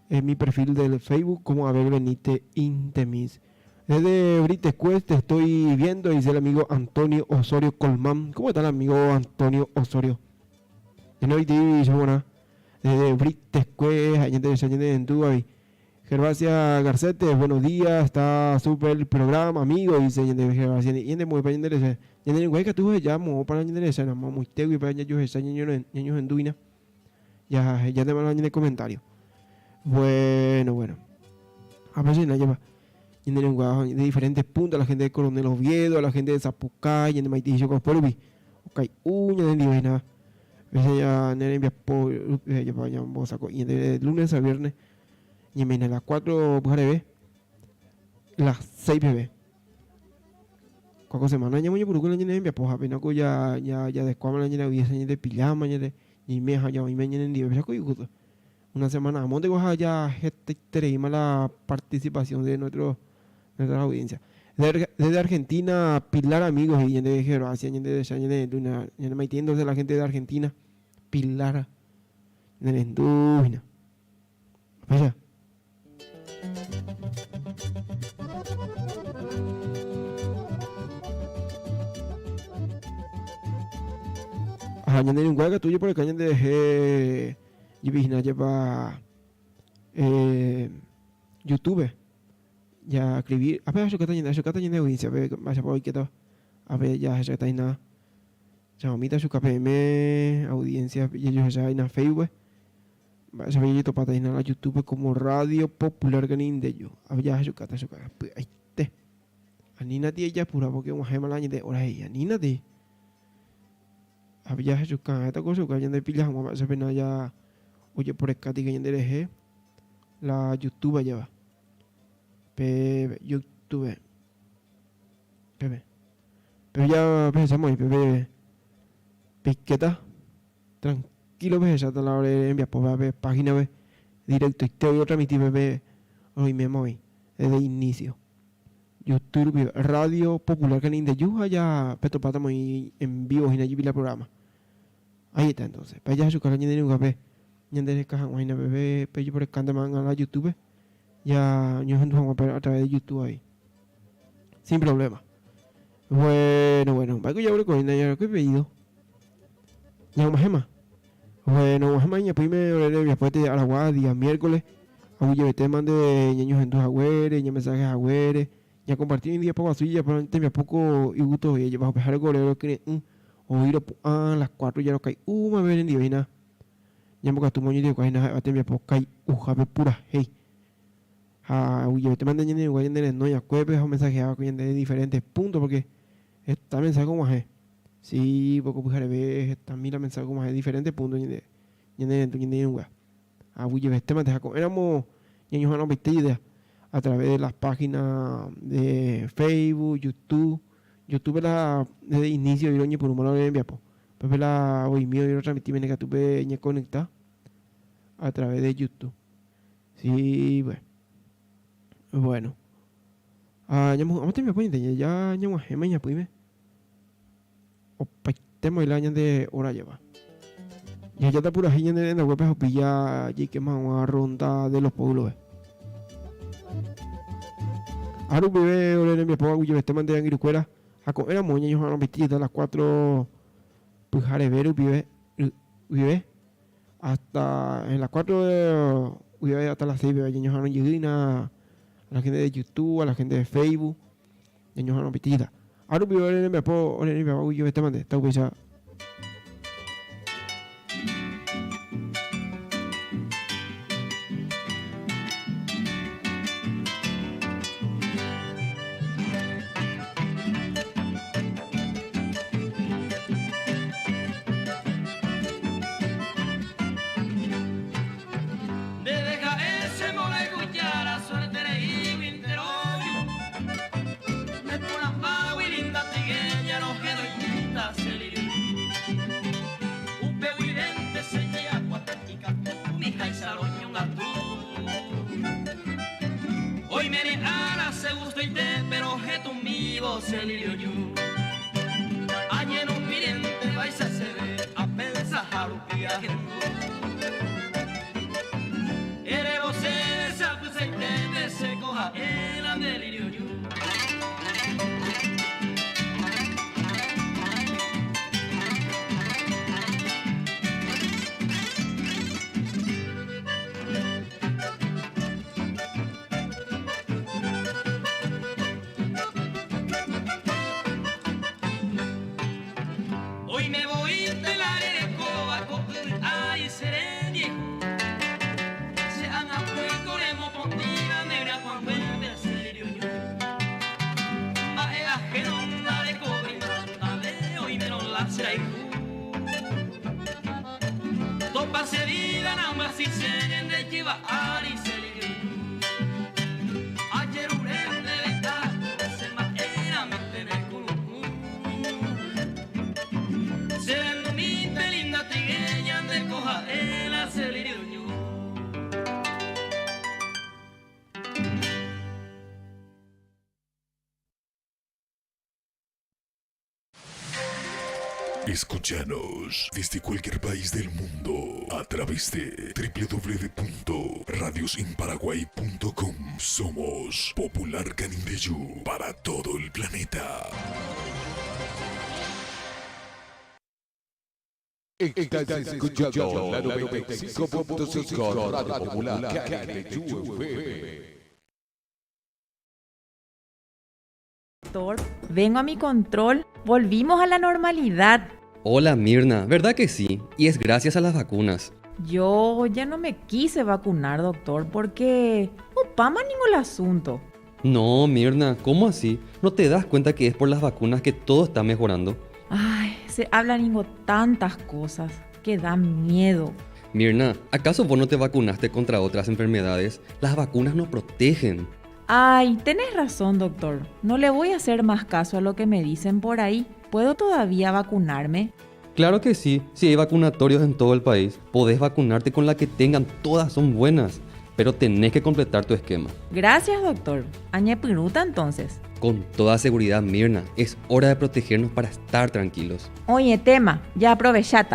en mi perfil del Facebook como Abel Benítez Intemis. Desde Brites Quest te estoy viendo, dice el amigo Antonio Osorio Colmán. ¿Cómo está el amigo Antonio Osorio? Yo no vi Desde Brites Quest, allá en Dubai. Gervasia Garcete, buenos días, está súper el programa, amigo, dice Gervasia, y muy para ya ya te van a comentario. Bueno, bueno. A veces na lleva de diferentes puntos, a la gente de Coronel Oviedo, a la gente de Zapucay, de Maitillo, Cospolubi, ok, uña de Divina. Ya de lunes a viernes y a las 4 PRB, las 6 PB. Cuando semana ya muy por la ñe pues apenas ya ya ya descuama la ñe hubiese de pijama ñe ni me ya mi ñe ni una semana a monte ya gente la participación de nuestro nuestra audiencia. Desde Argentina, Pilar amigos y de Gervasia, de de Luna, de la gente de Argentina, Pilar de Endujina. Vaya. Ajá, ñande un tuyo por el ñande dejé yibihina lleva eh, YouTube ya escribir a ver yo que yo que ñande audiencia ve vaya por que a ver ya ya está nada Chamamita su KPM audiencia y ellos ya en Facebook vaya ver yo pata en la YouTube como Radio Popular Ganindeyo a ver ya yo cata yo ahí te. Anínati ejapura porque og̃uahẽma la ñande hora he'i. Anínati. Ha jahechuka'ẽta ko chuka ñande pilla hag̃ua mba'éicha pena ja ojeporekátika ñande rehe la YouTube ajéva. Pe YouTube. Peve. Pero ya pehecháma oĩ peve peikéta tranquilo pehecháta la ore rembiapóva pe página-pe directoite oĩ otransmiti peve roiméma oĩ desde inicio. YouTube rupive Radio Popular Canindeyú ha ja petopátama oĩ en vivo hína jepi la programa. Ahí está entonces. Pe jahechuka la ñande renduhápe ñande reka hag̃ua hína peve pejeporekántema ág̃a la YouTube-pe ja ñohendu hag̃ua pe a través de YouTube avei. Sin problema. Bueno, bueno, mba'éiko jaguereko hína jaguereko pedido. Ñag̃uahẽma. Bueno, og̃uahẽma iñapỹime ore rembiapoete aragua día miércoles. Aguyjevetéma nde ñañohendu haguére, ñamensaje haguére, ñakomparti umi ndiapo guasu jajapo tembiapo ko igusto voi ajepa upeháre ko ore rokyre'ỹ oĩ ropu'ã las cuatro jarokai'úma peve rendive hína ñambokatúma oñondive hína ha'éva tembiapo kai'uhápe purahéi. Ha aguyjevetéma nde ñane irũnguéra ñane renói akuépe ha omensajeáva ko ñande diferentes punto porque heta mensaje og̃uahẽ. Sí, poko pyhareve hetami la mensaje og̃uahẽ diferentes punto ñande ñane rendu ñane irũnguéra. Aguyjevetémante ha ko'ẽramo ñañoha'arõmbaite idea a través de las páginas de Facebook, YouTube, YouTube la desde inicio roñepyrũma la rembiapo. Pépe la voimi oĩ rotransmiti pene katu pe ñeconecta a través de YouTube. Sí, pues. Bueno. Ah, ñamohu'ãma tembiapo ñande ya ñag̃uahẽma iñapỹime. Opaitéma oĩ la ñande hora jeva. Jahejáta purahéi ñane rendaguépe ha upéi jaikéma hag̃ua ronda de los pueblos-pe. Ha rupive ore rembiapo aguyjevetéma nde angirũkuéra ha ko'ẽramo ñañoha'arõmbaite jey las cuatro pyhareve rupive guive hasta en las cuatro guive hasta las seis peve ñañoha'arõ jeýna a la gente de YouTube, a la gente de Facebook. Ñañoha'arõ peteĩta. Ha rupive ore rembiapo ore rembiapo aguyjevetémante, ta upéicha. Escúchanos desde cualquier país del mundo a través de www.radiosinparaguay.com. Somos Popular Canindeyú para todo el planeta. Estás escuchando la 95.5 Radio Popular Canindeyú FM. Doctor, vengo a mi control, volvimos a la normalidad. Hola Mirna, ¿verdad que sí? Y es gracias a las vacunas. Yo ya no me quise vacunar, doctor, porque opama ningún asunto. No, Mirna, ¿cómo así? ¿No te das cuenta que es por las vacunas que todo está mejorando? Ay, se hablan ningo tantas cosas que dan miedo. Mirna, ¿acaso vos no te vacunaste contra otras enfermedades? Las vacunas nos protegen. Ay, tenés razón, doctor. No le voy a hacer más caso a lo que me dicen por ahí. ¿Puedo todavía vacunarme? Claro que sí, si hay vacunatorios en todo el país, podés vacunarte con la que tengan, todas son buenas, pero tenés que completar tu esquema. Gracias, doctor. Añepiruta entonces. Con toda seguridad, Mirna, es hora de protegernos para estar tranquilos. Oye, tema, ya aprovechata.